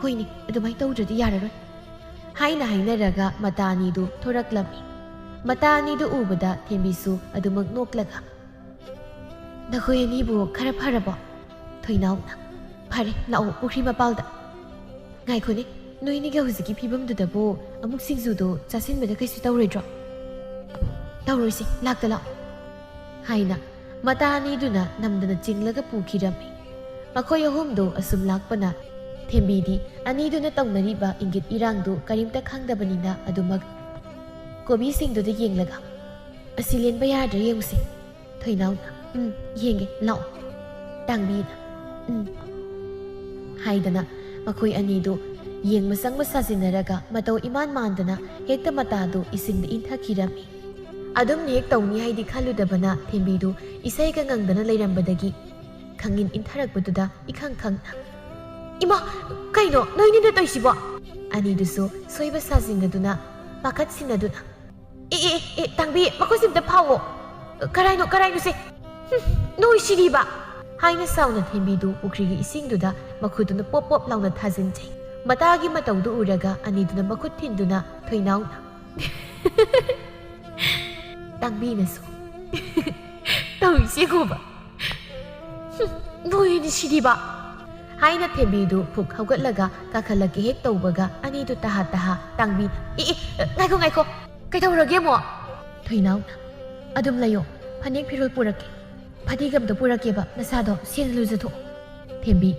"ꯍꯣꯏꯅꯦ, ꯑꯗꯨꯃꯥꯏꯅ ꯇꯧꯗ꯭ꯔꯗꯤ ꯌꯥꯔꯔꯣꯏ꯫" ꯍꯥꯏꯅ ꯍꯥꯏꯅꯔꯒ ꯃꯇꯥ ꯑꯅꯤꯗꯨ ꯊꯣꯔꯛꯂꯝꯃꯤ꯫ ꯃꯇꯥ ꯑꯅꯤꯗꯨ ꯎꯕꯗ ꯊꯦꯝꯕꯤꯁꯨ ꯑꯗꯨꯃꯛ ꯅꯣꯛꯂꯒ, "ꯅꯈꯣꯏ ꯑꯅꯤꯕꯨ ꯈꯔ ꯐꯔꯕꯣ?" ꯊꯣꯏꯅꯥꯎꯅ, "ꯐꯔꯦ, ꯂꯥꯛꯑꯣ ꯄꯨꯈ꯭ꯔꯤ ꯃꯄꯥꯜꯗ꯫" "ꯉꯥꯏꯈꯣꯅꯦ, ꯅꯣꯏꯅꯤꯒꯤ ꯍꯧꯖꯤꯛꯀꯤ ꯐꯤꯕꯝꯗꯨꯗꯕꯨ ꯑꯃꯨꯛ ꯁꯤꯡꯖꯨꯗꯣ ꯆꯥꯁꯤꯟꯕꯗ ꯀꯩꯁꯨ ꯇꯧꯔꯣꯏꯗ꯭ꯔꯣ?" "ꯇꯧꯔꯣꯏꯁꯦ, ꯂꯥꯛꯇ ꯂꯥꯛꯑꯣ꯫" ꯍꯥꯏꯅ ꯃꯇꯥ ꯑꯅꯤꯗꯨꯅ ꯅꯝꯗꯅ ꯆꯤꯡꯂꯒ ꯄꯨꯈꯤꯔꯝꯃꯤ꯫ ꯃꯈꯣꯏ ꯑꯍꯨꯝꯗꯨ ꯑꯁꯨꯝ ꯂꯥꯛꯄꯅ ꯊꯦꯝꯕꯤꯗꯤ ꯑꯅꯤꯗꯨꯅ ꯇꯧꯅꯔꯤꯕ ꯏꯪꯒꯤꯠ ꯏꯔꯥꯡꯗꯨ ꯀꯔꯤꯝꯇ ꯈꯪꯗꯕꯅꯤꯅ ꯑꯗꯨꯃꯛ ꯀꯣꯕꯤꯁꯤꯡꯗꯨꯗ ꯌꯦꯡꯂꯒ, "ꯑꯁꯤ ꯂꯦꯟꯕ ꯌꯥꯗ꯭ꯔꯥ ꯌꯦꯡꯉꯨꯁꯦ꯫" ꯊꯣꯏꯅꯥꯎꯅ, "ꯎꯝ, ꯌꯦꯡꯒꯦ, ꯂꯥꯛꯑꯣ꯫" ꯇꯥꯡꯕꯤꯅ, "ꯎꯝ" ꯍꯥꯏꯗꯅ ꯃꯈꯣꯏ ꯑꯅꯤꯗꯨ ꯌꯦꯡꯕ ꯆꯪꯕ ꯁꯥꯖꯤꯟꯅꯔꯒ ꯃꯇꯧ ꯏꯃꯥꯟ ꯃꯥꯟꯗꯅ ꯍꯦꯛꯇ ꯃꯇꯥꯗꯨ ꯏꯁꯤꯡꯗ ꯏꯟꯊꯈꯤꯔꯝꯃꯤ꯫ ꯑꯗꯨꯝꯅ ꯍꯦꯛ ꯇꯧꯅꯤ ꯍꯥꯏꯗꯤ ꯈꯜꯂꯨꯗꯕꯅ ꯊꯦꯝꯕꯤꯗꯨ ꯏꯁꯩꯒ ꯉꯪꯗꯅ ꯂꯩꯔꯝꯕꯗꯒꯤ ꯈꯪꯏꯟ ꯏꯟꯊꯔꯛꯄꯗꯨꯗ ꯏꯈꯪ ꯈꯪꯅ, "ꯏꯃꯥ, ꯀꯩꯅꯣ ꯅꯣꯏꯅꯤꯅ ꯇꯧꯏꯁꯤꯕꯣ?" ꯑꯅꯤꯗꯨꯁꯨ ꯁꯣꯏꯕ ꯁꯥꯖꯤꯟꯅꯗꯨꯅ, ꯄꯥꯈꯠꯁꯤꯟꯅꯗꯨꯅ, "ꯑꯦ, ꯑꯦ, ꯑꯦ, ꯇꯥꯡꯕꯤ, ꯃꯈꯨꯠꯁꯤ ꯑꯝꯇ ꯐꯥꯎꯑꯣ꯫ ꯀꯔꯥꯏꯅꯣ, ꯀꯔꯥꯏꯅꯣꯁꯦ? ꯍꯨꯝ, ꯅꯣꯏ ꯁꯤꯗꯤꯕ!" ꯍꯥꯏꯅ ꯁꯥꯎꯅ ꯊꯦꯝꯕꯤꯗꯨ ꯄꯨꯈ꯭ꯔꯤꯒꯤ ꯏꯁꯤꯡꯗꯨꯗ ꯃꯈꯨꯠꯇꯨꯅ ꯄꯣꯞ ꯄꯣꯞ ꯂꯥꯎꯅ ꯊꯥꯖꯤꯟꯖꯩ꯫ ꯃꯇꯥꯒꯤ ꯃꯇꯧꯗꯨ ꯎꯔꯒ ꯑꯅꯤꯗꯨꯅ ꯃꯈꯨꯠ ꯊꯤꯟꯗꯨꯅ ꯊꯣꯏꯅꯥꯎꯅ, "ꯇꯥꯡꯕꯤꯅꯁꯨ ꯇꯧꯔꯤꯁꯦ ꯌꯦꯡꯉꯣꯕ꯫ ꯍꯨꯝ, ꯅꯣꯏ ꯑꯅꯤ ꯁꯤꯗꯤꯕ!" ꯍꯥꯏꯅ ꯊꯦꯝꯕꯤꯗꯨ ꯐꯨꯛ ꯍꯧꯒꯠꯂꯒ ꯀꯥꯈꯠꯂꯛꯀꯦ ꯍꯦꯛ ꯇꯧꯕꯒ ꯑꯅꯤꯗꯨ ꯇꯍꯥ ꯇꯍꯥ ꯇꯥꯡꯕꯤꯅ, "ꯑꯦ, ꯑꯦ, ꯉꯥꯏꯈꯣ, ꯉꯥꯏꯈꯣ, ꯀꯩꯗꯧꯔꯒꯦ ꯑꯃꯨꯛ?" ꯊꯣꯏꯅꯥꯎꯅ, "ꯑꯗꯨꯝ ꯂꯩꯌꯣ, ꯐꯅꯦꯛ ꯐꯤꯔꯣꯜ ꯄꯨꯔꯛꯀꯦ꯫ ꯐꯗꯤꯒ ꯑꯝꯇ ꯄꯨꯔꯛꯀꯦꯕ, ꯅꯁꯥꯗꯣ ꯁꯦꯡꯅ ꯂꯨꯖꯊꯣꯛꯑꯣ꯫" ꯊꯦꯝꯕꯤ,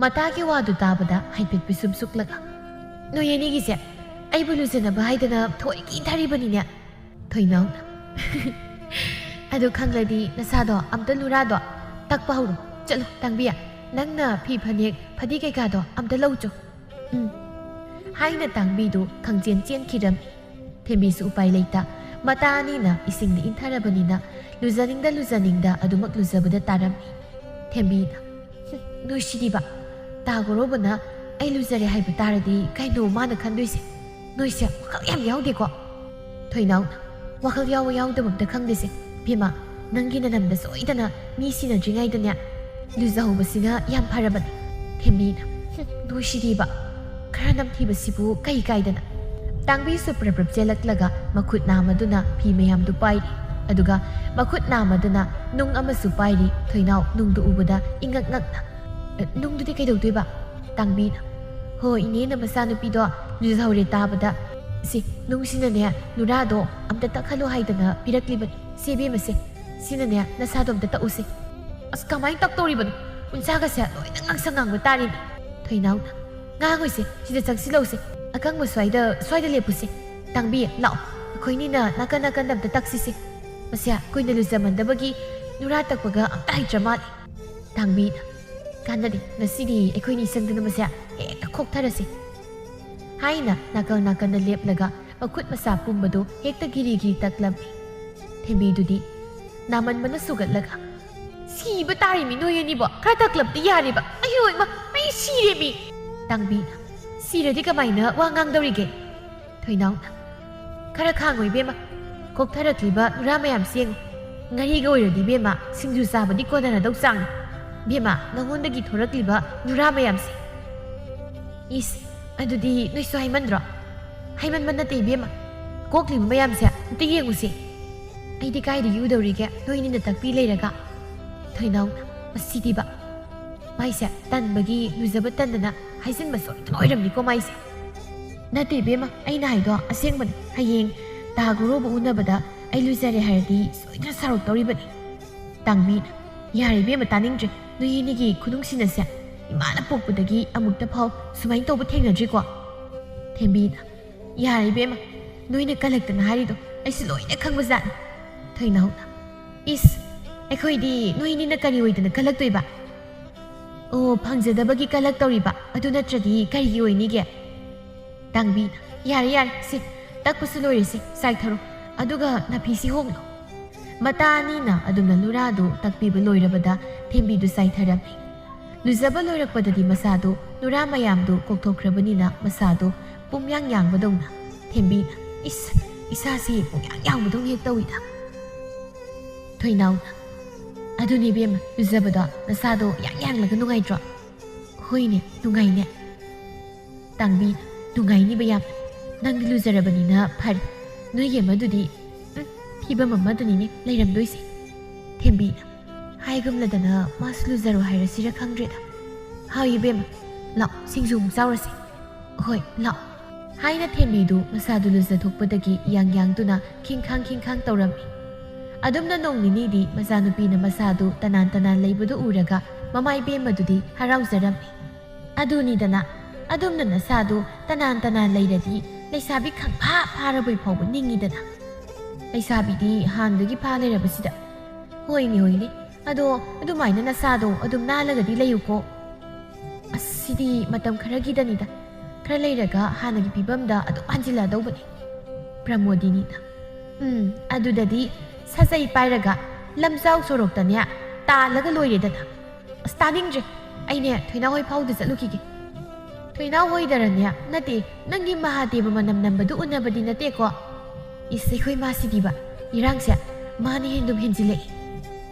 ꯃꯇꯥꯒꯤ ꯋꯥꯗꯨ ꯇꯥꯕꯗ ꯍꯥꯏꯐꯦꯠ ꯄꯤꯁꯨꯝ ꯁꯨꯛꯂꯒ, "ꯅꯣꯏ ꯑꯅꯤꯒꯤꯁꯦ ꯑꯩꯕꯨ ꯂꯨꯖꯅꯕ ꯍꯥꯏꯗꯅ ꯊꯑꯣꯏꯀꯤ ꯏꯟꯊꯔꯤꯕꯅꯤꯅꯦ꯫" ꯊꯣꯏꯅꯥꯎꯅ, "ꯑꯗꯨ ꯈꯪꯂꯗꯤ ꯅꯁꯥꯗꯣ ꯑꯝꯇ ꯅꯨꯔꯥꯗꯣ ꯇꯛꯄ ꯍꯧꯔꯣ꯫ ꯆꯠꯂꯣ ꯇꯥꯡꯕꯤ, ꯅꯪꯅ ꯐꯤ ꯐꯅꯦꯛ ꯐꯗꯤ ꯀꯩꯀꯥꯗꯣ ꯑꯝꯇ ꯂꯧꯆꯣ꯫" "ꯎꯝ" ꯍꯥꯏꯅ ꯇꯥꯡꯕꯤꯗꯨ ꯈꯪꯆꯦꯟ ꯆꯦꯟꯈꯤꯔꯝꯃꯤ꯫ ꯊꯦꯝꯕꯤꯁꯨ ꯎꯄꯥꯏ ꯂꯩꯇ, ꯃꯇꯥ ꯑꯅꯤꯅ ꯏꯁꯤꯡꯗ ꯏꯟꯊꯔꯕꯅꯤꯅ ꯂꯨꯖꯅꯤꯡꯗ ꯂꯨꯖꯅꯤꯡꯗ ꯑꯗꯨꯃꯛ ꯂꯨꯖꯕꯗ ꯇꯥꯔꯝꯃꯤ꯫ ꯊꯦꯝꯕꯤꯅ, "ꯍꯨꯝ, ꯅꯣꯏ ꯁꯤꯗꯤꯕ! ꯇꯥꯒꯣꯔꯣꯕꯅ ꯑꯩ ꯂꯨꯖꯔꯦ ꯍꯥꯏꯕ ꯇꯥꯔꯗꯤ ꯀꯩꯅꯣ ꯃꯥꯅ ꯈꯟꯗꯣꯏꯁꯦ? ꯅꯣꯏꯁꯦ ꯋꯥꯈꯜ ꯌꯥꯝ ꯌꯥꯎꯗꯦꯀꯣ?" ꯊꯣꯏꯅꯥꯎꯅ, "ꯋꯥꯈꯜ ꯌꯥꯎꯕ ꯌꯥꯎꯗꯕ ꯑꯝꯇ ꯈꯪꯗꯦꯁꯦ꯫ ꯏꯕꯦꯝꯃ, ꯅꯪꯒꯤ ꯅꯅꯝꯗ ꯁꯣꯏꯗꯅ ꯃꯤ ꯁꯤꯟꯅꯗ꯭ꯔꯤꯉꯩꯗꯅꯦ ꯂꯨꯖꯍꯧꯕꯁꯤꯅ ꯌꯥꯝ ꯐꯔꯕꯅꯦ꯫" ꯊꯦꯝꯕꯤꯅ, "ꯍꯨꯝ, ꯅꯣꯏ ꯁꯤꯗꯤꯕ! ꯈꯔ ꯅꯝꯊꯤꯕꯁꯤꯕꯨ ꯀꯩ ꯀꯥꯏꯗꯅ?" ꯇꯥꯡꯕꯤꯁꯨ ꯄ꯭ꯔꯞ ꯄ꯭ꯔꯞ ꯆꯦꯜꯂꯛꯂꯒ ꯃꯈꯨꯠ ꯅꯥꯝꯃꯗꯨꯅ ꯐꯤ ꯃꯌꯥꯝꯗꯨ ꯄꯥꯏꯔꯤ꯫ ꯑꯗꯨꯒ ꯃꯈꯨꯠ ꯅꯥꯝꯃꯗꯨꯅ ꯅꯨꯡ ꯑꯃꯁꯨ ꯄꯥꯏꯔꯤ꯫ ꯊꯣꯏꯅꯥꯎ ꯅꯨꯡꯗꯨ ꯎꯕꯗ ꯏꯉꯛ ꯉꯛꯅ, "ꯑ, ꯅꯨꯡꯗꯨꯗꯤ ꯀꯩꯗꯧꯗꯣꯏꯕ?" ꯇꯥꯡꯕꯤꯅ, "ꯍꯣ, ꯏꯅꯦꯅ ꯃꯆꯥꯅꯨꯄꯤꯗꯣ ꯂꯨꯖꯍꯧꯔꯦ ꯇꯥꯕꯗ, ꯁꯤ ꯅꯨꯡꯁꯤꯅꯅꯦ ꯅꯨꯔꯥꯗꯣ ꯑꯝꯇ ꯇꯛꯍꯜꯂꯣ ꯍꯥꯏꯗꯅ ꯄꯤꯔꯛꯂꯤꯕꯅꯤ꯫ ꯁꯤ ꯏꯕꯦꯝꯃꯁꯦ, ꯁꯤꯅꯅꯦ ꯅꯁꯥꯗꯣ ꯑꯝꯇ ꯇꯛꯎꯁꯦ꯫" "ꯑꯁ, ꯀꯃꯥꯏꯅ ꯇꯛꯇꯧꯔꯤꯕꯅꯣ? ꯎꯟꯁꯥꯒꯁꯦ ꯂꯣꯏꯅ ꯉꯥꯡꯁꯪ ꯉꯥꯡꯕ ꯇꯥꯔꯦꯅꯦ꯫" ꯊꯣꯏꯅꯥꯎꯅ, "ꯉꯥꯡꯉꯣꯏꯁꯦ, ꯁꯤꯗ ꯆꯪꯁꯤꯜꯂꯧꯁꯦ꯫ ꯑꯀꯪꯕ ꯁ꯭ꯋꯥꯏꯗ, ꯁ꯭ꯋꯥꯏꯗ ꯂꯦꯞꯄꯨꯁꯦ꯫ ꯇꯥꯡꯕꯤ, ꯂꯥꯛꯑꯣ, ꯑꯩꯈꯣꯏꯅꯤꯅ ꯅꯥꯀꯟ ꯅꯥꯀꯟꯗ ꯑꯝꯇ ꯇꯛꯁꯤꯁꯦ꯫ ꯃꯁꯦ, ꯀꯨꯏꯅ ꯂꯨꯖꯃꯟꯗꯕꯒꯤ ꯅꯨꯔꯥ ꯇꯛꯄꯒ ꯑꯝꯇ ꯍꯩꯇ꯭ꯔ ꯃꯥꯜꯂꯦ꯫" ꯇꯥꯡꯕꯤꯅ, "ꯀꯥꯟꯅꯗꯦ, ꯉꯁꯤꯗꯤ ꯑꯩꯈꯣꯏꯅꯤ ꯆꯪꯗꯅ ꯃꯁꯦ ꯍꯦꯛꯇ ꯈꯣꯛꯊꯔꯁꯦ꯫" ꯍꯥꯏꯅ ꯅꯥꯀꯜ ꯅꯥꯀꯟꯗ ꯂꯦꯞꯂꯒ ꯃꯈꯨꯠ ꯃꯁꯥ ꯄꯨꯝꯕꯗꯨ ꯍꯦꯛꯇ ꯒꯤꯔꯤ ꯒꯤꯔꯤ ꯇꯛꯂꯝꯃꯤ꯫ ꯊꯦꯝꯕꯤꯗꯨꯗꯤ ꯅꯥꯃꯟꯕꯅ ꯁꯨꯒꯠꯂꯒ, "ꯁꯤꯕ ꯇꯥꯔꯦꯃꯤ ꯅꯣꯏ ꯑꯅꯤꯕꯣ, ꯈꯔ ꯇꯛꯂꯕꯗꯤ ꯌꯥꯔꯦꯕ꯫ ꯑꯌꯣ ꯏꯃꯥ, ꯑꯩ ꯁꯤꯔꯦꯃꯤ! ꯇꯥꯡꯕꯤꯅ, ꯁꯤꯔꯗꯤ ꯀꯃꯥꯏꯅ ꯋꯥ ꯉꯥꯡꯗꯧꯔꯤꯒꯦ? ꯊꯣꯏꯅꯥꯎꯅ, ꯈꯔ ꯈꯥꯡꯉꯣ ꯏꯕꯦꯝꯃ, ꯀꯣꯛꯊꯔꯛꯂꯤꯕ ꯅꯨꯔꯥ ꯃꯌꯥꯝꯁꯦ ꯌꯦꯡꯉꯨ꯫ ꯉꯥꯔꯤꯒ ꯑꯣꯏꯔꯗꯤ ꯏꯕꯦꯝꯃ, ꯁꯤꯡꯖꯨ ꯆꯥꯕꯗꯤ ꯀꯣꯟꯅꯔꯗꯧ ꯆꯥꯡꯅꯤ꯫ ꯏꯕꯦꯝꯃ, ꯅꯉꯣꯟꯗꯒꯤ ꯊꯣꯔꯛꯂꯤꯕ ꯅꯨꯔꯥ ꯃꯌꯥꯝꯁꯦ꯫ ꯏꯁ, ꯑꯗꯨꯗꯤ ꯅꯣꯏꯁꯨ ꯍꯥꯏꯃꯟꯗ꯭ꯔꯣ? ꯍꯥꯏꯃꯟꯕ ꯅꯠꯇꯦ ꯏꯕꯦꯝꯃ, ꯀꯣꯛꯂꯤꯕ ꯃꯌꯥꯝꯁꯦ ꯑꯝꯇ ꯌꯦꯡꯉꯨꯁꯦ꯫ ꯑꯩꯗꯤ ꯀꯥꯏꯗꯒꯤ ꯎꯗꯧꯔꯤꯒꯦ, ꯅꯣꯏꯅꯤꯅ ꯇꯥꯛꯄꯤ ꯂꯩꯔꯒ? ꯊꯣꯏꯅꯥꯎꯅ, ꯃꯁꯤꯗꯤꯕ, ꯃꯥꯏꯁꯦ ꯇꯟꯕꯒꯤ ꯂꯨꯖꯕ ꯇꯟꯗꯅ ꯍꯥꯏꯖꯤꯟꯕ ꯁꯣꯏꯗꯅ ꯑꯣꯏꯔꯝꯅꯤꯀꯣ ꯃꯥꯏꯁꯦ꯫ ꯅꯠꯇꯦ ꯏꯕꯦꯝꯃ, ꯑꯩꯅ ꯍꯥꯏꯗꯣ ꯑꯁꯦꯡꯕꯅꯤ꯫ ꯍꯌꯦꯡ ꯇꯥ ꯒꯣꯔꯣꯕ ꯎꯅꯕꯗ ꯑꯩ ꯂꯨꯖꯔꯦ ꯍꯥꯏꯔꯗꯤ ꯁꯣꯏꯗꯅ ꯁꯥꯎꯔꯛꯇꯧꯔꯤꯕꯅꯤ꯫ ꯇꯥꯡꯕꯤꯅ, ꯌꯥꯔꯦ ꯏꯕꯦꯝꯃ, ꯇꯥꯅꯤꯡꯗ꯭ꯔꯦ꯫ ꯅꯣꯏ ꯑꯅꯤꯒꯤ ꯈꯨꯅꯨꯡꯁꯤꯅꯁꯦ ꯏꯃꯥꯅ ꯄꯣꯛꯄꯗꯒꯤ ꯑꯃꯨꯛꯇ ꯐꯥꯎ ꯁꯨꯃꯥꯏꯅ ꯇꯧꯕ ꯊꯦꯡꯅꯗ꯭ꯔꯤꯀꯣ꯫ ꯊꯦꯝꯕꯤꯅ, ꯌꯥꯔꯦ ꯏꯕꯦꯝꯃ, ꯅꯣꯏꯅ ꯀꯜꯂꯛꯇꯅ ꯍꯥꯏꯔꯤꯗꯣ ꯑꯩꯁꯨ ꯂꯣꯏꯅ ꯈꯪꯕꯖꯥꯠꯅꯤ꯫ ꯊꯣꯏꯅꯥꯎꯅ, ꯏꯁ, ꯑꯩꯈꯣꯏꯗꯤ ꯅꯣꯏꯅꯤꯅ ꯀꯔꯤ ꯑꯣꯏꯗꯅ ꯀꯜꯂꯛꯇꯣꯏꯕ? ꯑꯣ, ꯐꯪꯖꯗꯕꯒꯤ ꯀꯜꯂꯛꯇꯧꯔꯤꯕ, ꯑꯗꯨ ꯅꯠꯇ꯭ꯔꯗꯤ ꯀꯔꯤꯒꯤ ꯑꯣꯏꯅꯤꯒꯦ? ꯇꯥꯡꯕꯤꯅ, ꯌꯥꯔꯦ ꯌꯥꯔꯦ, ꯁꯤ ꯇꯛꯄꯁꯨ ꯂꯣꯏꯔꯦꯁꯦ, ꯆꯥꯏꯊꯔꯣ, ꯑꯗꯨꯒ ꯅꯥꯐꯤꯁꯤ ꯍꯣꯡꯂꯣ꯫ ꯃꯇꯥ ꯑꯅꯤꯅ ꯑꯗꯨꯝꯅ ꯅꯨꯔꯥꯗꯨ ꯇꯛꯄꯤꯕ ꯂꯣꯏꯔꯕꯗ ꯊꯦꯝꯕꯤꯗꯨ ꯆꯥꯏꯊꯔꯝꯃꯤ꯫ ꯂꯨꯖꯕ ꯂꯣꯏꯔꯛꯄꯗꯗꯤ ꯃꯁꯥꯗꯨ ꯅꯨꯔꯥ ꯃꯌꯥꯝꯗꯨ ꯀꯣꯛꯊꯣꯛꯈ꯭ꯔꯕꯅꯤꯅ ꯃꯁꯥꯗꯨ ꯄꯨꯝꯌꯥꯡ ꯌꯥꯡꯕꯗꯧꯅ꯫ ꯊꯦꯝꯕꯤꯅ, ꯏꯁ, ꯏꯁꯥꯁꯤ ꯄꯨꯝꯌꯥꯡ ꯌꯥꯡꯕꯗꯧꯅ ꯍꯦꯛ ꯇꯧꯏꯗ꯫ ꯊꯣꯏꯅꯥꯎꯅ, ꯑꯗꯨꯅꯤ ꯏꯕꯦꯝꯃ, ꯂꯨꯖꯕꯗꯣ ꯅꯁꯥꯗꯣ ꯌꯥꯡ ꯌꯥꯡꯂꯒ ꯅꯨꯡꯉꯥꯏꯇ꯭ꯔꯣ? ꯍꯣꯏꯅꯦ, ꯅꯨꯡꯉꯥꯏꯅꯦ꯫ ꯇꯥꯡꯕꯤ, ꯅꯨꯡꯉꯥꯏꯅꯤꯕ ꯌꯥꯝ꯫ ꯅꯪꯗꯤ ꯂꯨꯖꯔꯕꯅꯤꯅ ꯐꯔꯦ꯫ ꯅꯣꯏꯒꯤ ꯑꯃꯗꯨꯗꯤ, ꯎꯝ, ꯐꯤꯕꯝ ꯑꯃꯗꯅꯤꯅꯦ ꯂꯩꯔꯝꯗꯣꯏꯁꯦ꯫ ꯊꯦꯝꯕꯤꯅ, ꯍꯥꯏꯒꯨꯝꯂꯗꯅ ꯃꯥꯁꯨ ꯂꯨꯖꯔꯣ ꯍꯥꯏꯔꯁꯤꯔ ꯈꯪꯗ꯭ꯔꯦꯗ꯫ ꯍꯥꯎ ꯏꯕꯦꯝꯃ, ꯂꯥꯛꯑꯣ, ꯁꯤꯡꯖꯨ ꯑꯃꯨꯛ ꯆꯥꯎꯔꯁꯤ꯫ ꯍꯣꯏ, ꯂꯥꯛꯑꯣ꯫ ꯍꯥꯏꯅ ꯊꯦꯝꯕꯤꯗꯨ ꯃꯁꯥꯗꯨ ꯂꯨꯖꯊꯣꯛꯄꯗꯒꯤ ꯌꯥꯡ ꯌꯥꯡꯗꯨꯅ ꯈꯤꯡꯈꯥꯡ ꯈꯤꯡꯈꯥꯡ ꯇꯧꯔꯝꯃꯤ꯫ ꯑꯗꯨꯝꯅ ꯅꯣꯡ ꯅꯤꯅꯤꯗꯤ ꯃꯆꯥꯅꯨꯄꯤꯅ ꯃꯁꯥꯗꯨ ꯇꯅꯥꯟ ꯇꯅꯥꯟ ꯂꯩꯕꯗꯨ ꯎꯔꯒ ꯃꯃꯥ ꯏꯕꯦꯝꯃꯗꯨꯗꯤ ꯍꯔꯥꯎꯖꯔꯝꯃꯤ꯫ ꯑꯗꯨꯅꯤꯗꯅ, ꯑꯗꯨꯝꯅ ꯅꯁꯥꯗꯨ ꯇꯅꯥꯟ ꯇꯅꯥꯟ ꯂꯩꯔꯗꯤ ꯂꯩꯁꯥꯕꯤ ꯈꯪꯐꯥ ꯐꯥꯔꯕꯣꯏ ꯐꯥꯎꯕ ꯅꯤꯡꯉꯤꯗꯅ꯫ ꯂꯩꯁꯥꯕꯤꯗꯤ ꯍꯥꯟꯅꯗꯒꯤ ꯐꯥ ꯂꯩꯔꯕꯁꯤꯗ꯫ ꯍꯣꯏꯅꯦ, ꯍꯣꯏꯅꯦ꯫ ꯑꯗꯣ ꯑꯗꯨꯃꯥꯏꯅ ꯅꯁꯥꯗꯣ ꯑꯗꯨꯝ ꯅꯥꯜꯂꯒꯗꯤ ꯂꯩꯌꯨꯀꯣ꯫ ꯑꯁ, ꯁꯤꯗꯤ ꯃꯇꯝ ꯈꯔꯒꯤꯗꯅꯤꯗ꯫ ꯈꯔ ꯂꯩꯔꯒ ꯍꯥꯟꯅꯒꯤ ꯐꯤꯕꯝꯗ ꯑꯗꯨꯝ ꯍꯟꯖꯤꯜꯂꯛꯑꯗꯧꯕꯅꯤ꯫ ꯄ꯭ꯔꯃꯣꯗꯤꯅꯤꯅ, ꯎꯝ, ꯑꯗꯨꯗꯗꯤ ꯁꯥꯖꯩ ꯄꯥꯏꯔꯒ ꯂꯝꯖꯥꯎ ꯁꯣꯔꯣꯛꯇꯅꯦ ꯇꯥꯜꯂꯒ ꯂꯣꯏꯔꯦꯗꯅ꯫ ꯑꯁ, ꯇꯥꯅꯤꯡꯗ꯭ꯔꯦ꯫ "ꯑꯩꯅꯦ ꯊꯣꯏꯅꯥꯎ ꯍꯣꯏ ꯐꯥꯎꯗ ꯆꯠꯂꯨꯈꯤꯒꯦ꯫ ꯊꯣꯏꯅꯥꯎ ꯍꯣꯏꯗꯔꯅꯦ? ꯅꯠꯇꯦ, ꯅꯪꯒꯤ ꯃꯍꯥꯗꯦꯕ ꯃꯅꯝ ꯅꯝꯕꯗꯨ ꯎꯅꯕꯗꯤ ꯅꯠꯇꯦꯀꯣ?" ꯏꯁ, ꯑꯩꯈꯣꯏ ꯃꯥꯁꯤꯗꯤꯕ, ꯏꯔꯥꯡꯁꯦ ꯃꯥꯅ ꯍꯦꯟꯗꯨꯝ ꯍꯦꯟꯖꯤꯜꯂꯛꯏ꯫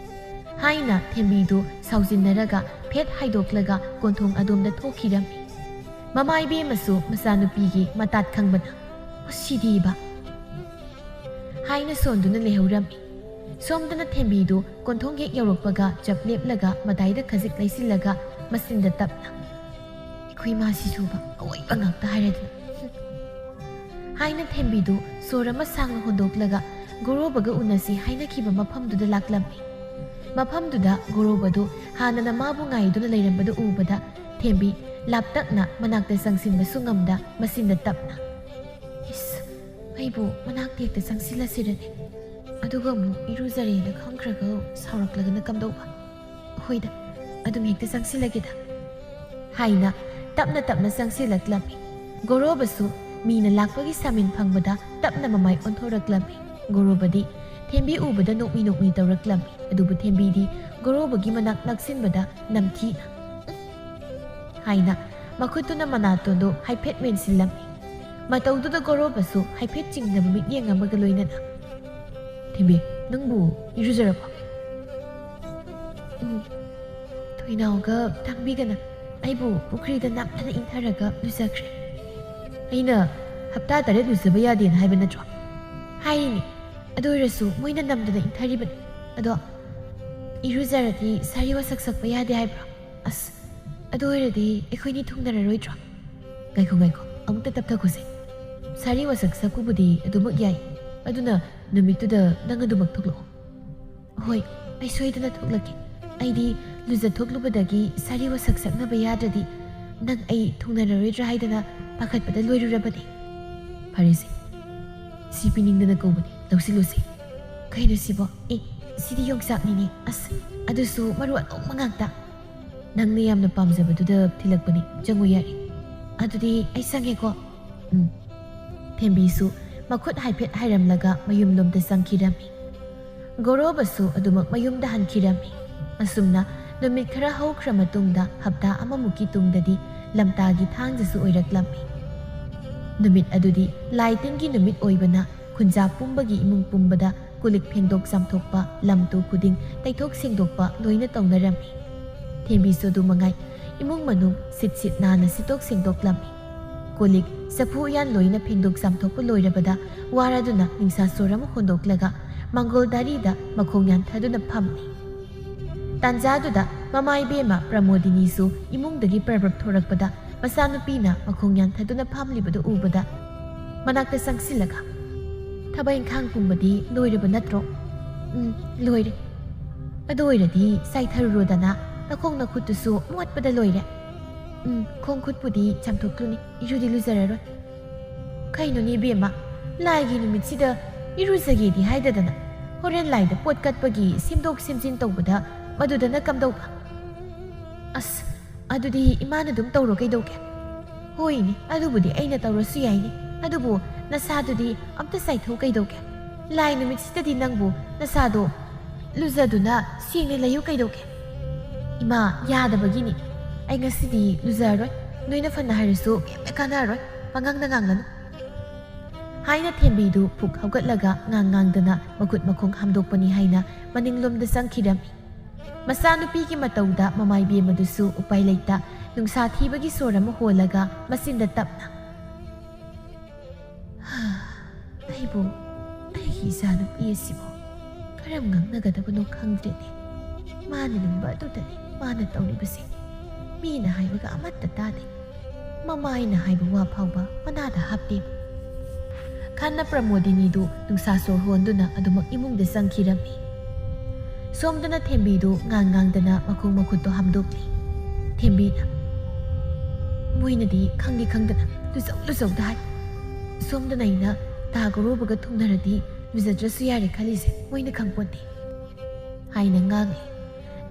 ꯍꯥꯏꯅ ꯊꯦꯝꯕꯤꯗꯨ ꯁꯥꯎꯖꯤꯟꯅꯔꯒ ꯐꯦꯠ ꯍꯥꯏꯗꯣꯛꯂꯒ ꯀꯣꯟꯊꯣꯡ ꯑꯗꯣꯝꯗ ꯊꯣꯛꯈꯤꯔꯝꯃꯤ꯫ ꯃꯃꯥ ꯏꯕꯦꯝꯃꯁꯨ ꯃꯆꯥꯅꯨꯄꯤꯒꯤ ꯃꯇꯥꯠ ꯈꯪꯕꯅ, "ꯃꯁꯤꯗꯤꯕ" ꯍꯥꯏꯅ ꯁꯣꯟꯗꯨꯅ ꯂꯩꯍꯧꯔꯝꯃꯤ꯫ ꯁꯣꯝꯗꯅ ꯊꯦꯝꯕꯤꯗꯨ ꯀꯣꯟꯊꯣꯡ ꯍꯦꯛ ꯌꯧꯔꯛꯄꯒ ꯆꯞ ꯂꯦꯞꯂꯒ ꯃꯇꯥꯏꯗ ꯈꯖꯤꯛ ꯂꯩꯁꯤꯜꯂꯒ ꯃꯆꯤꯟꯗ ꯇꯞꯅ, "ꯑꯩꯈꯣꯏ ꯃꯥꯁꯤꯁꯨꯕ ꯑꯋꯣꯏꯕ ꯉꯥꯛꯇ ꯍꯥꯏꯔꯗꯅ" ꯍꯥꯏꯅ ꯊꯦꯝꯕꯤꯗꯨ ꯁꯣꯔ ꯑꯃ ꯁꯥꯡꯅ ꯍꯣꯟꯗꯣꯛꯂꯒ ꯒꯣꯔꯣꯕꯒ ꯎꯅꯁꯤ ꯍꯥꯏꯅꯈꯤꯕ ꯃꯐꯝꯗꯨꯗ ꯂꯥꯛꯂꯝꯃꯤ꯫ ꯃꯐꯝꯗꯨꯗ ꯒꯣꯔꯣꯕꯗꯨ ꯍꯥꯟꯅꯅ ꯃꯥꯕꯨ ꯉꯥꯏꯗꯨꯅ ꯂꯩꯔꯝꯕꯗꯨ ꯎꯕꯗ ꯊꯦꯝꯕꯤ ꯂꯥꯞꯇꯛꯅ ꯃꯅꯥꯛꯇ ꯆꯪꯁꯤꯟꯕꯁꯨ ꯉꯝꯗ ꯃꯆꯤꯟꯗ ꯇꯞꯅ, "ꯏꯁ, ꯑꯩꯕꯨ ꯃꯅꯥꯛꯇ ꯍꯦꯛꯇ ꯆꯪꯁꯤꯜꯂꯁꯤꯔꯅꯦ? ꯑꯗꯨꯒ ꯑꯃꯨꯛ ꯏꯔꯨꯖꯔꯦꯅ ꯈꯪꯈ꯭ꯔꯒ ꯁꯥꯎꯔꯛꯂꯒꯅ ꯀꯝꯗꯧꯕ? ꯍꯣꯏꯗ, ꯑꯗꯨꯝ ꯍꯦꯛꯇ ꯆꯪꯁꯤꯜꯂꯒꯦꯗ" ꯍꯥꯏꯅ ꯇꯞꯅ ꯇꯞꯅ ꯆꯪꯁꯤꯜꯂꯛꯂꯝꯃꯤ꯫ ꯒꯣꯔꯣꯕꯁꯨ ꯃꯤꯅ ꯂꯥꯛꯄꯒꯤ ꯁꯥꯃꯤꯟ ꯐꯪꯕꯗ ꯇꯞꯅ ꯃꯃꯥꯏ ꯑꯣꯟꯊꯣꯔꯛꯂꯝꯃꯤ꯫ ꯒꯣꯔꯣꯕꯗꯤ ꯊꯦꯝꯕꯤ ꯎꯕꯗ ꯅꯣꯛꯃꯤ ꯅꯣꯛꯃꯤ ꯇꯧꯔꯛꯂꯝꯃꯤ꯫ ꯑꯗꯨꯕꯨ ꯊꯦꯝꯕꯤꯗꯤ ꯒꯣꯔꯣꯕꯒꯤ ꯃꯅꯥꯛ ꯅꯛꯁꯤꯟꯕꯗ ꯅꯝꯊꯤꯅ "ꯎꯝ" ꯍꯥꯏꯅ ꯃꯈꯨꯠꯇꯨꯅ ꯃꯅꯥꯇꯣꯟꯗꯨ ꯍꯥꯏꯐꯦꯠ ꯃꯦꯟꯁꯤꯜꯂꯝꯃꯤ꯫ ꯃꯇꯧꯗꯨꯗ ꯒꯣꯔꯣꯕꯁꯨ ꯍꯥꯏꯐꯦꯠ ꯆꯤꯡꯅꯕ ꯃꯤꯠꯌꯦꯡ ꯑꯃꯒ ꯂꯣꯏꯅꯅ, "ꯊꯦꯝꯕꯤ, ꯅꯪꯕꯨ ꯏꯔꯨꯖꯔꯕꯣ?" "ꯎꯝ, ꯊꯣꯏꯅꯥꯎꯒ ꯇꯥꯡꯕꯤꯒꯅ ꯑꯩꯕꯨ ꯄꯨꯈ꯭ꯔꯤꯗ ꯅꯝꯗꯅ ꯏꯟꯊꯔꯒ ꯂꯨꯖꯈ꯭ꯔꯦ꯫ ꯑꯩꯅ ꯍꯞꯇꯥ ꯇꯔꯦꯠ ꯂꯨꯖꯕ ꯌꯥꯗꯦꯅ ꯍꯥꯏꯕ ꯅꯠꯇ꯭ꯔꯣ?" "ꯍꯥꯏꯔꯤꯅꯤ, ꯑꯗꯨ ꯑꯣꯏꯔꯁꯨ ꯃꯣꯏꯅ ꯅꯝꯗꯅ ꯏꯟꯊꯔꯤꯕꯅꯤ꯫ ꯑꯗꯣ ꯏꯔꯨꯖꯔꯗꯤ ꯁꯥꯔꯤ ꯋꯥꯁꯛ ꯁꯛꯄ ꯌꯥꯗꯦ ꯍꯥꯏꯕ꯭ꯔꯣ? ꯑꯁ, ꯑꯗꯨ ꯑꯣꯏꯔꯗꯤ ꯑꯩꯈꯣꯏꯅꯤ ꯊꯨꯡꯅꯔꯔꯣꯏꯗ꯭ꯔꯣ?" "ꯉꯥꯏꯈꯣ, ꯉꯥꯏꯈꯣ, ꯑꯃꯨꯛꯇ ꯇꯞꯊꯈꯣꯁꯦ꯫ ꯁꯥꯔꯤ ꯋꯥꯁꯛ ꯁꯛꯄꯕꯨꯗꯤ ꯑꯗꯨꯃꯛ ꯌꯥꯏ꯫ ꯑꯗꯨꯅ ꯅꯨꯃꯤꯠꯇꯨꯗ ꯅꯪ ꯑꯗꯨꯃꯛ ꯊꯣꯛꯂꯛꯑꯣ꯫" "ꯍꯣꯏ, ꯑꯩ ꯁꯣꯏꯗꯅ ꯊꯣꯛꯂꯛꯀꯦ꯫ ꯑꯩꯗꯤ ꯂꯨꯖꯊꯣꯛꯂꯨꯕꯗꯒꯤ ꯁꯥꯔꯤ ꯋꯥꯁꯛ ꯁꯛꯅꯕ ꯌꯥꯗ꯭ꯔꯗꯤ ꯅꯪ ꯑꯩ ꯊꯨꯡꯅꯔꯔꯣꯏꯗ꯭ꯔꯥ ꯍꯥꯏꯗꯅ ꯄꯥꯈꯠꯄꯗ ꯂꯣꯏꯔꯨꯔꯕꯅꯤ꯫" "ꯐꯔꯦꯁꯦ, ꯁꯤ ꯄꯤꯅꯤꯡꯗꯅ ꯀꯧꯕꯅꯤ, ꯂꯧꯁꯤꯜꯂꯨꯁꯦ꯫" "ꯀꯩꯅꯣ ꯁꯤꯕꯣ? ꯑꯦ, ꯁꯤꯗꯤ ꯌꯣꯡꯆꯥꯛꯅꯤꯅꯦ꯫ ꯑꯁ, ꯑꯗꯨꯁꯨ ꯃꯔꯨ ꯑꯇꯣꯡꯕ ꯉꯥꯛꯇ꯫ ꯅꯪꯅ ꯌꯥꯝꯅ ꯄꯥꯝꯖꯕꯗꯨꯗ ꯊꯤꯜꯂꯛꯄꯅꯤ, ꯆꯪꯉꯨ ꯌꯥꯔꯦ꯫ ꯑꯗꯨꯗꯤ ꯑꯩ ꯆꯪꯉꯦꯀꯣ꯫" "ꯎꯝ꯫" ꯊꯦꯝꯕꯤꯁꯨ ꯃꯈꯨꯠ ꯍꯥꯏꯐꯦꯠ ꯍꯥꯏꯔꯝꯂꯒ ꯃꯌꯨꯝꯂꯣꯝꯗ ꯆꯪꯈꯤꯔꯝꯃꯤ꯫ ꯒꯣꯔꯣꯕꯁꯨ ꯑꯗꯨꯃꯛ ꯃꯌꯨꯝꯗ ꯍꯟꯈꯤꯔꯝꯃꯤ꯫ ꯑꯁꯨꯝꯅ ꯅꯨꯃꯤꯠ ꯈꯔ ꯍꯧꯈ꯭ꯔ ꯃꯇꯨꯡꯗ, ꯍꯞꯇꯥ ꯑꯃꯃꯨꯛꯀꯤ ꯇꯨꯡꯗꯗꯤ, ꯂꯝꯇꯥꯒꯤ ꯊꯥꯡꯖꯁꯨ ꯑꯣꯏꯔꯛꯂꯝꯃꯤ꯫ ꯅꯨꯃꯤꯠ ꯑꯗꯨꯗꯤ ꯂꯥꯏ ꯇꯤꯟꯒꯤ ꯅꯨꯃꯤꯠ ꯑꯣꯏꯕꯅ, ꯈꯨꯟꯖꯥ ꯄꯨꯝꯕꯒꯤ ꯏꯃꯨꯡ ꯄꯨꯝꯕꯗ ꯀꯣꯜꯂꯤꯛ ꯐꯦꯡꯗꯣꯛ ꯆꯥꯝꯊꯣꯛꯄ, ꯂꯝ ꯇꯨ ꯈꯨꯗꯤꯡ ꯇꯩꯊꯣꯛ ꯁꯦꯡꯗꯣꯛꯄ ꯂꯣꯏꯅ ꯇꯧꯅꯔꯝꯃꯤ꯫ ꯊꯦꯝꯕꯤꯁꯨ ꯑꯗꯨ ꯃꯉꯥꯏ, ꯏꯃꯨꯡ ꯃꯅꯨꯡ ꯁꯤꯠ ꯁꯤꯠ ꯅꯥꯟꯅ ꯁꯤꯠꯇꯣꯛ ꯁꯦꯡꯗꯣꯛꯂꯝꯃꯤ꯫ ꯀꯣꯜꯂꯤꯛ, ꯆꯐꯨ ꯎꯌꯥꯟ ꯂꯣꯏꯅ ꯐꯦꯡꯗꯣꯛ ꯆꯥꯝꯊꯣꯛꯄ ꯂꯣꯏꯔꯕꯗ, ꯋꯥꯔꯗꯨꯅ ꯅꯤꯡꯁꯥ ꯁꯣꯔ ꯑꯃ ꯍꯣꯟꯗꯣꯛꯂꯒ ꯃꯪꯒꯣꯜ ꯗꯥꯔꯤꯗ ꯃꯈꯣꯡ ꯌꯥꯟꯊꯗꯨꯅ ꯐꯝꯂꯤ꯫ ꯇꯥꯟꯖꯥꯗꯨꯗ ꯃꯃꯥ ꯏꯕꯦꯝꯃ ꯄ꯭ꯔꯃꯣꯗꯤꯅꯤꯁꯨ ꯏꯃꯨꯡꯗꯒꯤ ꯄ꯭ꯔꯕ꯭ꯔꯞ ꯊꯣꯔꯛꯄꯗ, ꯃꯆꯥꯅꯨꯄꯤꯅ ꯃꯈꯣꯡ ꯌꯥꯟꯊꯗꯨꯅ ꯐꯝꯂꯤꯕꯗꯨ ꯎꯕꯗ, ꯃꯅꯥꯛꯇ ꯆꯪꯁꯤꯜꯂꯒ, "ꯊꯕꯛ ꯏꯪꯈꯥꯡ ꯄꯨꯝꯕꯗꯤ ꯂꯣꯏꯔꯕ ꯅꯠꯇ꯭ꯔꯣ?" "ꯎꯝ, ꯂꯣꯏꯔꯦ꯫" "ꯑꯗꯨ ꯑꯣꯏꯔꯗꯤ ꯆꯥꯏꯊꯔꯨꯔꯣꯗꯅ, ꯅꯈꯣꯡ ꯅꯈꯨꯠꯇꯨꯁꯨ ꯃꯣꯠꯄꯗ ꯂꯣꯏꯔꯦ꯫" "ꯎꯝ, ꯈꯣꯡ ꯈꯨꯠꯄꯨꯗꯤ ꯆꯥꯝꯊꯣꯛꯂꯨꯅꯤ, ꯏꯔꯨꯗꯤ ꯂꯨꯖꯔꯔꯣꯏ꯫" "ꯀꯩꯅꯣꯅꯦ ꯏꯕꯦꯝꯃ, ꯂꯥꯏꯒꯤ ꯅꯨꯃꯤꯠꯁꯤꯗ ꯏꯔꯨꯖꯒꯦꯗꯤ ꯍꯥꯏꯗꯗꯅ, ꯍꯣꯔꯦꯟ ꯂꯥꯏꯗ ꯄꯣꯠ ꯀꯠꯄꯒꯤ ꯁꯦꯝꯗꯣꯛ ꯁꯦꯝꯖꯤꯟ ꯇꯧꯕꯗ ꯃꯗꯨꯗꯅ ꯀꯝꯗꯧꯕ?" "ꯑꯁ, ꯑꯗꯨꯗꯤ ꯏꯃꯥꯅ ꯑꯗꯨꯝ ꯇꯧꯔꯣ ꯀꯩꯗꯧꯒꯦ?" "ꯍꯣꯏꯅꯦ, ꯑꯗꯨꯕꯨꯗꯤ ꯑꯩꯅ ꯇꯧꯔꯁꯨ ꯌꯥꯏꯅꯦ, ꯑꯗꯨꯕꯨ ꯅꯁꯥꯗꯨꯗꯤ ꯑꯝꯇ ꯆꯥꯏꯊꯣꯛ ꯀꯩꯗꯧꯒꯦ? ꯂꯥꯏ ꯅꯨꯃꯤꯠꯁꯤꯗꯗꯤ ꯅꯪꯕꯨ ꯅꯁꯥꯗꯣ ꯂꯨꯖꯗꯨꯅ ꯁꯦꯡꯅ ꯂꯩꯌꯨ ꯀꯩꯗꯧꯒꯦ?" "ꯏꯃꯥ, ꯌꯥꯗꯕꯒꯤꯅꯤ꯫ ꯑꯩ ꯉꯁꯤꯗꯤ ꯂꯨꯖꯔꯔꯣꯏ꯫ ꯅꯣꯏꯅ ꯐꯅ ꯍꯥꯏꯔꯁꯨ ꯀꯩꯝꯇ ꯀꯥꯟꯅꯔꯔꯣꯏ꯫ ꯄꯉꯥꯡꯗ ꯉꯥꯡꯂꯅꯨ," ꯍꯥꯏꯅ ꯊꯦꯝꯕꯤꯗꯨ ꯐꯨꯛ ꯍꯧꯒꯠꯂꯒ ꯉꯥꯡ ꯉꯥꯡꯗꯅ ꯃꯈꯨꯠ ꯃꯈꯣꯡ ꯍꯥꯝꯗꯣꯛꯄꯅꯤ ꯍꯥꯏꯅ ꯃꯅꯤꯡꯂꯣꯝꯗ ꯆꯪꯈꯤꯔꯝꯃꯤ꯫ ꯃꯆꯥꯅꯨꯄꯤꯒꯤ ꯃꯇꯧꯗ ꯃꯃꯥ ꯏꯕꯦꯝꯃꯗꯨꯁꯨ ꯎꯄꯥꯏ ꯂꯩꯇ ꯅꯨꯡꯁꯥ ꯊꯤꯕꯒꯤ ꯁꯣꯔ ꯑꯃ ꯍꯣꯜꯂꯒ ꯃꯆꯤꯟꯗ ꯇꯞꯅ, "ꯑꯩꯕꯨ ꯑꯩꯒꯤ ꯏꯆꯥꯅꯨꯄꯤ ꯑꯁꯤꯕꯨ ꯀꯔꯝ ꯉꯥꯡꯅꯒꯗꯕꯅꯣ ꯈꯪꯗ꯭ꯔꯦꯅꯦ꯫ ꯃꯥꯅ ꯅꯤꯡꯕ ꯑꯗꯨꯗꯅꯤ ꯃꯥꯅ ꯇꯧꯔꯤꯕꯁꯦ꯫ ꯃꯤꯅ ꯍꯥꯏꯕꯒ ꯑꯃꯠꯇ ꯇꯥꯗꯦ꯫ ꯃꯃꯥꯏꯅ ꯍꯥꯏꯕ ꯋꯥ ꯐꯥꯎꯕ ꯃꯅꯥꯗ ꯍꯥꯞꯇꯦ꯫" ꯈꯟꯅ ꯄ꯭ꯔꯃꯣꯗꯤꯅꯤꯗꯨ ꯅꯨꯡꯁꯥ ꯁꯣꯔ ꯍꯣꯟꯗꯨꯅ ꯑꯗꯨꯃꯛ ꯏꯃꯨꯡꯗ ꯆꯪꯈꯤꯔꯝꯃꯤ꯫ ꯁꯣꯝꯗꯅ ꯊꯦꯝꯕꯤꯗꯨ ꯉꯥꯡ ꯉꯥꯡꯗꯅ ꯃꯈꯣꯡ ꯃꯈꯨꯠꯇꯣ ꯍꯥꯝꯗꯣꯛꯂꯤ꯫ ꯊꯦꯝꯕꯤꯅ, "ꯃꯣꯏꯅꯗꯤ ꯈꯪꯗꯤ ꯈꯪꯗꯅ ꯂꯨꯖꯧ ꯂꯨꯖꯧꯗ ꯍꯥꯏ꯫ ꯁꯣꯝꯗꯅ ꯑꯩꯅ ꯇꯥ ꯒꯧꯔꯣꯕꯒ ꯊꯨꯡꯅꯔꯗꯤ ꯂꯨꯖꯗ꯭ꯔꯁꯨ ꯌꯥꯔꯦ ꯈꯜꯂꯤꯁꯦ ꯃꯣꯏꯅ ꯈꯪꯄꯣꯟꯇꯦ," ꯍꯥꯏꯅ ꯉꯥꯡꯂꯤ꯫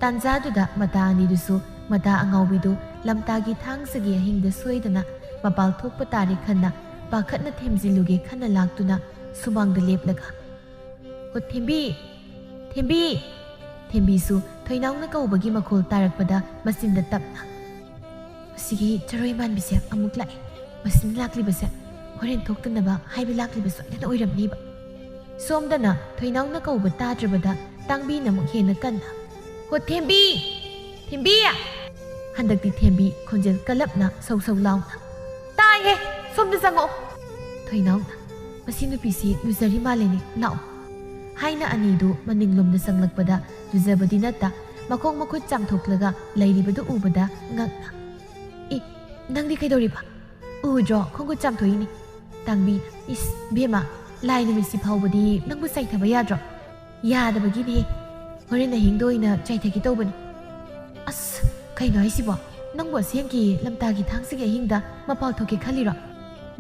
ꯇꯥꯟꯖꯥꯗꯨꯗ ꯃꯇꯥ ꯑꯅꯤꯗꯨꯁꯨ ꯃꯇꯥ ꯑꯉꯥꯎꯕꯤꯗꯨ ꯂꯝꯇꯥꯒꯤ ꯊꯥꯡꯖꯒꯤ ꯑꯍꯤꯡꯗ ꯁꯣꯏꯗꯅ ꯃꯄꯥꯜ ꯊꯣꯛꯄ ꯇꯥꯔꯦ ꯈꯟꯅ ꯄꯥꯈꯠꯅ ꯊꯦꯝꯖꯤꯜꯂꯨꯒꯦ ꯈꯟꯅ ꯂꯥꯛꯇꯨꯅ ꯁꯨꯃꯥꯡꯗ ꯂꯦꯞꯂꯒ, "ꯑꯣ ꯊꯦꯝꯕꯤ, ꯊꯦꯝꯕꯤ!" ꯊꯦꯝꯕꯤꯁꯨ ꯊꯣꯏꯅꯥꯎꯅ ꯀꯧꯕꯒꯤ ꯃꯈꯣꯜ ꯇꯥꯔꯛꯄꯗ ꯃꯆꯤꯟꯗ ꯇꯞꯅ, "ꯃꯁꯤꯒꯤ ꯆꯔꯣꯏ ꯃꯥꯟꯕꯤꯁꯦ ꯑꯃꯨꯛ ꯂꯥꯛꯑꯦ꯫ ꯃꯁꯤꯅ ꯂꯥꯛꯂꯤꯕꯁꯦ ꯍꯣꯔꯦꯟ ꯊꯣꯛꯇꯅꯕ ꯍꯥꯏꯕ ꯂꯥꯛꯂꯤꯕ ꯁꯣꯏꯗꯅ ꯑꯣꯏꯔꯝꯅꯤꯕ"꯫ ꯁꯣꯝꯗꯅ ꯊꯣꯏꯅꯥꯎꯅ ꯀꯧꯕ ꯇꯥꯗ꯭ꯔꯕꯗ ꯇꯥꯡꯕꯤꯅ ꯑꯃꯨꯛ ꯍꯦꯟꯅ ꯀꯟꯅ, "ꯍꯣ ꯊꯦꯝꯕꯤ! ꯊꯦꯝꯕꯤ!" ꯍꯟꯗꯛꯇꯤ ꯊꯦꯝꯕꯤ ꯈꯣꯟꯖꯦꯜ ꯀꯜꯂꯞꯅ ꯁꯧ ꯁꯧ ꯂꯥꯎꯅ, "ꯇꯥꯏꯍꯦ! ꯁꯣꯝꯗ ꯆꯪꯉꯛꯑꯣ!" ꯊꯣꯏꯅꯥꯎꯅ, "ꯃꯁꯤ ꯅꯨꯄꯤꯁꯤ ꯂꯨꯖꯔꯤ ꯃꯥꯜꯂꯦꯅꯦ, ꯂꯥꯛꯑꯣ"꯫ ꯍꯥꯏꯅ ꯑꯅꯤꯗꯨ ꯃꯅꯤꯡꯂꯣꯝꯗ ꯆꯪꯂꯛꯄꯗ ꯂꯨꯖꯕꯗꯤ ꯅꯠꯇ ꯃꯈꯣꯡ ꯃꯈꯨꯠ ꯆꯥꯝꯊꯣꯛꯂꯒ ꯂꯩꯔꯤꯕꯗꯨ ꯎꯕꯗ ꯉꯛꯅ, "ꯏ, ꯅꯪꯗꯤ ꯀꯩꯗꯧꯔꯤꯕ? ꯎꯗ꯭ꯔꯣ ꯈꯣꯡꯈꯨꯠ ꯆꯥꯝꯊꯣꯛꯏꯅꯤ"꯫ ꯇꯥꯡꯕꯤ, "ꯏꯁ, ꯕꯦꯝꯃ, ꯂꯥꯏ ꯅꯨꯃꯤꯠꯁꯤ ꯐꯥꯎꯕꯗꯤ ꯅꯪꯕꯨ ꯆꯥꯏꯊꯕ ꯌꯥꯗ꯭ꯔꯣ?" "ꯌꯥꯗꯕꯒꯤꯅꯦ꯫ ꯍꯣꯔꯦꯟ ꯑꯍꯤꯡꯗ ꯑꯣꯏꯅ ꯆꯥꯏꯊꯒꯦ ꯇꯧꯕꯅꯤ"꯫ "ꯑꯁ, ꯀꯩꯅꯣ ꯍꯥꯏꯁꯤꯕꯣ? ꯅꯪꯕꯨ ꯑꯁꯦꯡꯀꯤ ꯂꯝꯇꯥꯒꯤ ꯊꯥꯡꯖꯒꯤ ꯑꯍꯤꯡꯗ ꯃꯄꯥꯜ ꯊꯣꯛꯀꯦ ꯈꯜꯂꯤꯔꯣ?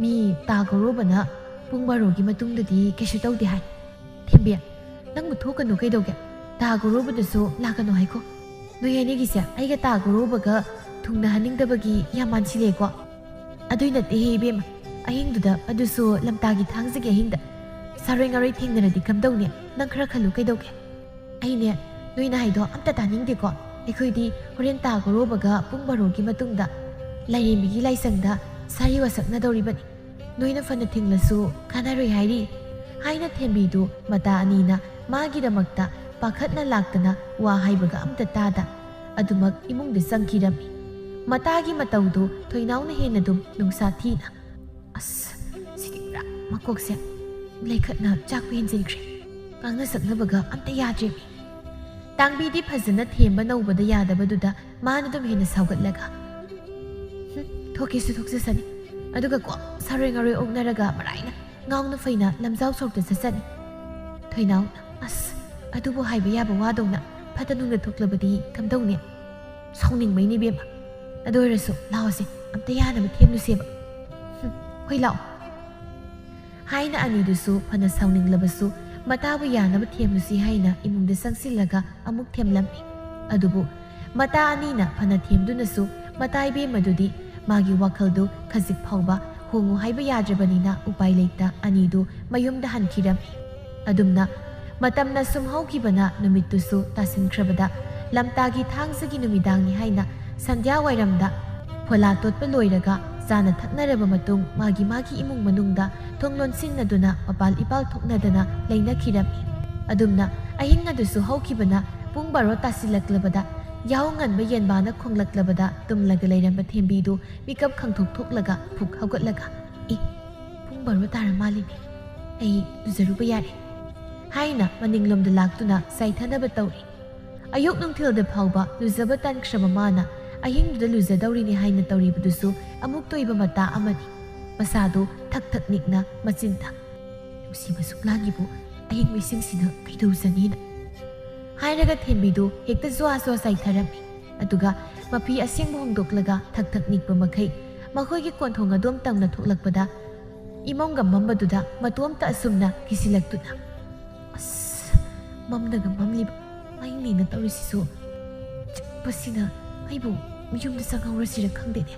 ꯃꯤ ꯇꯥ ꯒꯧꯔꯣꯕꯅ ꯄꯨꯡ ꯕꯥꯔꯣꯒꯤ ꯃꯇꯨꯡꯗꯗꯤ ꯀꯩꯁꯨ ꯇꯧꯗꯦ ꯍꯥꯏ"꯫ "ꯊꯦꯝꯕꯤ, ꯅꯪꯕꯨ ꯊꯣꯛꯀꯅꯨ ꯀꯩꯗꯧꯒꯦ? ꯇꯥ ꯒꯧꯔꯣꯕꯗꯨꯁꯨ ꯂꯥꯛꯀꯅꯨ ꯍꯥꯏꯈꯣ꯫ ꯅꯣꯏ ꯑꯅꯤꯒꯤꯁꯦ ꯑꯩꯒ ꯇꯥ ꯒꯧꯔꯣꯕꯒ ꯊꯨꯡꯅꯍꯟꯅꯤꯡꯗꯕꯒꯤ ꯌꯥꯝ ꯃꯥꯟꯁꯤꯜꯂꯦꯀꯣ"꯫ "ꯑꯗꯨꯏ ꯅꯠꯇꯦꯍꯦ ꯏꯕꯦꯝꯃ, ꯑꯍꯤꯡꯗꯨꯗ, ꯑꯗꯨꯁꯨ ꯂꯝꯇꯥꯒꯤ ꯊꯥꯡꯖꯒꯤ ꯑꯍꯤꯡꯗ꯫ ꯁꯥꯔꯣꯏ ꯉꯥꯔꯣꯏ ꯊꯦꯡꯅꯔꯗꯤ ꯀꯝꯗꯧꯅꯤ? ꯅꯪ ꯈꯔ ꯈꯜꯂꯨ ꯀꯩꯗꯧꯒꯦ?" "ꯑꯩꯅꯦ, ꯅꯣꯏꯅ ꯍꯥꯏꯗꯣ ꯑꯝꯇ ꯇꯥꯅꯤꯡꯗꯦꯀꯣ꯫ ꯑꯩꯈꯣꯏꯗꯤ ꯍꯣꯔꯦꯟ ꯇꯥ ꯒꯧꯔꯣꯕꯒ ꯄꯨꯡ ꯕꯥꯔꯣꯒꯤ ꯃꯇꯨꯡꯗ ꯂꯥꯏꯔꯦꯝꯕꯤꯒꯤ ꯂꯥꯏꯁꯪꯗ ꯁꯥꯔꯤ ꯋꯥꯁꯛꯅꯗꯧꯔꯤꯕꯅꯤ꯫ ꯅꯣꯏꯅ ꯐꯅ ꯊꯤꯡꯂꯁꯨ ꯀꯥꯟꯅꯔꯣꯏ ꯍꯥꯏꯔꯤ"꯫ ꯍꯥꯏꯅ ꯊꯦꯝꯕꯤꯗꯨ ꯃꯇꯥ ꯑꯅꯤꯅ ꯃꯥꯒꯤꯗꯃꯛꯇ ꯄꯥꯈꯠꯅ ꯂꯥꯛꯇꯅ ꯋꯥ ꯍꯥꯏꯕꯒ ꯑꯝꯇ ꯇꯥꯗ ꯑꯗꯨꯃꯛ ꯏꯃꯨꯡꯗ ꯆꯪꯈꯤꯔꯝꯃꯤ꯫ ꯃꯇꯥꯒꯤ ꯃꯇꯧꯗꯨ ꯊꯣꯏꯅꯥꯎꯅ ꯍꯦꯟꯅ ꯑꯗꯨꯝ ꯅꯨꯡꯁꯥ ꯊꯤꯅ, "ꯑꯁ, ꯁꯤꯗꯤ ꯄꯨꯔꯥ ꯃꯀꯣꯛꯁꯦ ꯂꯩꯈꯠꯅ ꯆꯥꯛꯄ ꯍꯦꯟꯖꯤꯟꯈ꯭ꯔꯦ꯫ ꯉꯥꯡꯅ ꯁꯛꯅꯕꯒ ꯑꯝꯇ ꯌꯥꯗ꯭ꯔꯦꯃꯤ"꯫ ꯇꯥꯡꯕꯤꯗꯤ ꯐꯖꯅ ꯊꯦꯝꯕ ꯅꯧꯕꯗ ꯌꯥꯗꯕꯗꯨꯗ ꯃꯥꯅ ꯑꯗꯨꯝ ꯍꯦꯟꯅ ꯁꯥꯎꯒꯠꯂꯒ, "ꯍꯨꯝ, ꯊꯣꯛꯀꯦꯁꯨ ꯊꯣꯛꯆꯁꯅꯤ꯫ ꯑꯗꯨꯒ ꯀꯣ, ꯁꯥꯔꯣꯏ ꯉꯥꯔꯣꯏ ꯑꯣꯛꯅꯔꯒ ꯃꯔꯥꯏꯅ ꯉꯥꯎꯅ ꯐꯩꯅ ꯂꯝꯖꯥꯎ ꯁꯣꯔꯣꯛꯇ ꯆꯠꯆꯅꯤ"꯫ ꯊꯣꯏꯅꯥꯎꯅ, "ꯑꯁ, ꯑꯗꯨꯕꯨ ꯍꯥꯏꯕ ꯌꯥꯕ ꯋꯥꯗꯧꯅ ꯐꯠꯇ ꯅꯨꯡꯗ ꯊꯣꯛꯂꯕꯗꯤ ꯀꯝꯗꯧꯅꯤ? ꯁꯥꯎꯅꯤꯡꯕꯩꯅꯦ ꯏꯕꯦꯝꯃ꯫ ꯑꯗꯨ ꯑꯣꯏꯔꯁꯨ ꯂꯥꯛꯑꯣꯁꯦ, ꯑꯝꯇ ꯌꯥꯅꯕ ꯊꯦꯝꯂꯨꯁꯦꯕ"꯫ "ꯍꯨꯝ, ꯍꯣꯏ ꯂꯥꯛꯑꯣ"꯫ ꯍꯥꯏꯅ ꯑꯅꯤꯗꯨꯁꯨ ꯐꯅ ꯁꯥꯎꯅꯤꯡꯂꯕꯁꯨ ꯃꯇꯥꯕꯨ ꯌꯥꯅꯕ ꯊꯦꯝꯂꯨꯁꯤ ꯍꯥꯏꯅ ꯏꯃꯨꯡꯗ ꯆꯪꯁꯤꯜꯂꯒ ꯑꯃꯨꯛ ꯊꯦꯝꯂꯝꯃꯤ꯫ ꯑꯗꯨꯕꯨ ꯃꯇꯥ ꯑꯅꯤꯅ ꯐꯅ ꯊꯦꯝꯗꯨꯅꯁꯨ ꯃꯇꯥ ꯏꯕꯦꯝꯃꯗꯨꯗꯤ ꯃꯥꯒꯤ ꯋꯥꯈꯜꯗꯨ ꯈꯖꯤꯛ ꯐꯥꯎꯕ ꯍꯣꯡꯉꯨ ꯍꯥꯏꯕ ꯌꯥꯗ꯭ꯔꯕꯅꯤꯅ ꯎꯄꯥꯏ ꯂꯩꯇ ꯑꯅꯤꯗꯨ ꯃꯌꯨꯝꯗ ꯍꯟꯈꯤꯔꯝꯃꯤ꯫ ꯑꯗꯨꯝꯅ ꯃꯇꯝꯅ ꯁꯨꯝ ꯍꯧꯈꯤꯕꯅ ꯅꯨꯃꯤꯠꯇꯨꯁꯨ ꯇꯥꯁꯤꯟꯈ꯭ꯔꯕꯗ ꯂꯝꯇꯥꯒꯤ ꯊꯥꯡꯖꯒꯤ ꯅꯨꯃꯤꯗꯥꯡꯅꯤ ꯍꯥꯏꯅ ꯁꯟꯙ꯭ꯌꯥ ꯋꯥꯏꯔꯝꯗ ꯐꯣꯂꯥ ꯇꯣꯠꯄ ꯂꯣꯏꯔꯒ ꯆꯥꯅ ꯊꯛꯅꯔꯕ ꯃꯇꯨꯡ ꯃꯥꯒꯤ ꯃꯥꯒꯤ ꯏꯃꯨꯡ ꯃꯅꯨꯡꯗ ꯊꯣꯡ ꯂꯣꯟꯁꯤꯟꯅꯗꯨꯅ ꯃꯄꯥꯜ ꯏꯄꯥꯜ ꯊꯣꯛꯅꯗꯅ ꯂꯩꯅꯈꯤꯔꯝꯃꯤ꯫ ꯑꯗꯨꯝꯅ ꯑꯍꯤꯡ ꯑꯗꯨꯁꯨ ꯍꯧꯈꯤꯕꯅ ꯄꯨꯡ ꯕꯥꯔꯣ ꯇꯥꯁꯤꯜꯂꯛꯂꯕꯗ ꯌꯥꯍꯧ ꯉꯟꯕ ꯌꯦꯟꯕꯥꯅ ꯈꯣꯡꯂꯛꯂꯕꯗ ꯇꯨꯝꯂꯒ ꯂꯩꯔꯝꯕ ꯊꯦꯝꯕꯤꯗꯨ ꯃꯤꯀꯞ ꯈꯪꯊꯣꯛ ꯊꯣꯛꯂꯒ ꯐꯨꯛ ꯍꯧꯒꯠꯂꯒ "ꯑꯦ, ꯄꯨꯡ ꯕꯥꯔꯣ ꯇꯥꯔ ꯃꯥꯜꯂꯤꯅꯦ, ꯑꯩ ꯂꯨꯖꯔꯨꯕ ꯌꯥꯔꯦ" ꯍꯥꯏꯅ ꯃꯅꯤꯡꯂꯣꯝꯗ ꯂꯥꯛꯇꯨꯅ ꯆꯥꯏꯊꯅꯕ ꯇꯧꯔꯤ꯫ ꯑꯌꯨꯛ ꯅꯨꯡꯊꯤꯜꯗ ꯐꯥꯎꯕ ꯂꯨꯖꯕ ꯇꯟꯈ꯭ꯔꯕ ꯃꯥꯅ ꯑꯍꯤꯡꯗꯨꯗ ꯂꯨꯖꯗꯧꯔꯤꯅꯤ ꯍꯥꯏꯅ ꯇꯧꯔꯤꯕꯗꯨꯁꯨ ꯑꯃꯨꯛ ꯇꯣꯏꯕ ꯃꯇꯥ ꯑꯃꯅꯤ꯫ ꯃꯁꯥꯗꯨ ꯊꯛ ꯊꯛ ꯅꯤꯛꯅ ꯃꯆꯤꯟꯗ "ꯅꯨꯡꯁꯤꯕ ꯁꯨꯛꯂꯥꯡꯒꯤꯕꯨ ꯑꯍꯤꯡ ꯃꯤꯁꯤꯡꯁꯤꯅ ꯀꯩꯗꯧꯖꯅꯤꯅ" ꯍꯥꯏꯔꯒ ꯊꯦꯝꯕꯤꯗꯨ ꯍꯦꯛꯇ ꯖ꯭ꯋꯥ ꯖ꯭ꯋꯥ ꯆꯥꯏꯊꯔꯝꯃꯤ꯫ ꯑꯗꯨꯒ ꯃꯐꯤ ꯑꯁꯦꯡꯕ ꯍꯣꯡꯗꯣꯛꯂꯒ ꯊꯛ ꯊꯛ ꯅꯤꯛꯄ ꯃꯈꯩ ꯃꯈꯣꯏꯒꯤ ꯀꯣꯟꯊꯣꯡ ꯑꯗꯣꯝ ꯇꯝꯅ ꯊꯣꯛꯂꯛꯄꯗ ꯏꯃꯝꯒ ꯃꯝꯕꯗꯨꯗ ꯃꯇꯣꯝꯇ ꯑꯁꯨꯝꯅ ꯀꯤꯁꯤꯜꯂꯛꯇꯨꯅ "ꯑꯁ, ꯃꯝꯗꯒ ꯃꯝꯂꯤꯕ ꯃꯩꯅꯦꯅ ꯇꯧꯔꯤꯁꯤꯁꯨ꯫ ꯆꯤꯛꯄꯁꯤꯅ ꯑꯩꯕꯨ ꯃꯌꯨꯝꯗ ꯆꯪꯍꯧꯔꯁꯤꯔ ꯈꯪꯗꯦꯅꯦ"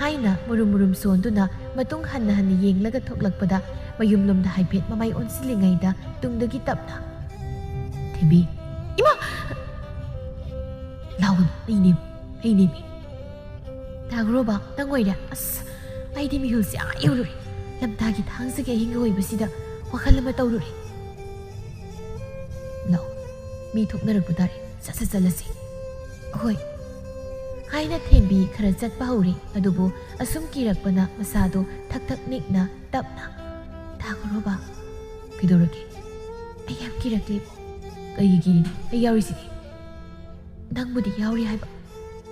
ꯍꯥꯏꯅ ꯃꯨꯔꯨꯝ ꯃꯨꯔꯨꯝ ꯁꯣꯟꯗꯨꯅ ꯃꯇꯨꯡ ꯍꯟꯅ ꯍꯟꯅ ꯌꯦꯡꯂꯒ ꯊꯣꯛꯂꯛꯄꯗ ꯃꯌꯨꯝꯂꯣꯝꯗ ꯍꯥꯏꯐꯦꯠ ꯃꯃꯥꯏ ꯑꯣꯟꯁꯤꯜꯂꯤꯉꯩꯗ ꯇꯨꯡꯗꯒꯤ ꯇꯞꯅ "ꯊꯦꯝꯕꯤ, ꯏꯃꯥ!" "ꯂꯥꯎꯒꯅꯨ, ꯑꯩꯅꯦ, ꯑꯩꯅꯦꯃꯤ꯫ ꯇꯥꯈ꯭ꯔꯣꯕ, ꯅꯪ ꯑꯣꯏꯔꯦ꯫ ꯑꯁ, ꯑꯩꯗꯤ ꯃꯤꯍꯨꯜꯁꯦ ꯑꯥ ꯌꯧꯔꯨꯔꯦ꯫ ꯂꯝꯇꯥꯒꯤ ꯊꯥꯡꯖꯒꯤ ꯑꯍꯤꯡꯒ ꯑꯣꯏꯕꯁꯤꯗ ꯋꯥꯈꯜ ꯑꯃ ꯇꯧꯔꯨꯔꯦ꯫ ꯂꯥꯛꯑꯣ, ꯃꯤ ꯊꯣꯛꯅꯔꯛꯄ ꯇꯥꯔꯦ꯫ ꯁꯠ ꯁꯠ ꯆꯠꯂꯁꯤ꯫" "ꯍꯣꯏ" ꯍꯥꯏꯅ ꯊꯦꯝꯕꯤ ꯈꯔ ꯆꯠꯄ ꯍꯧꯔꯦ꯫ ꯑꯗꯨꯕꯨ ꯑꯁꯨꯝ ꯀꯤꯔꯛꯄꯅ ꯃꯁꯥꯗꯣ ꯊꯛ ꯊꯛ ꯅꯤꯛꯅ ꯇꯞꯅ "ꯇꯥꯈ꯭ꯔꯣꯕ꯫" "ꯀꯩꯗꯧꯔꯒꯦ?" "ꯑꯩ ꯌꯥꯝ ꯀꯤꯔꯛꯂꯦꯕꯣ꯫" "ꯀꯩꯒꯤ ꯀꯤꯔꯤꯅꯣ? ꯑꯩ ꯌꯥꯎꯔꯤꯁꯤꯗꯤ꯫" "ꯅꯪꯕꯨꯗꯤ ꯌꯥꯎꯔꯤ ꯍꯥꯏꯕ꯫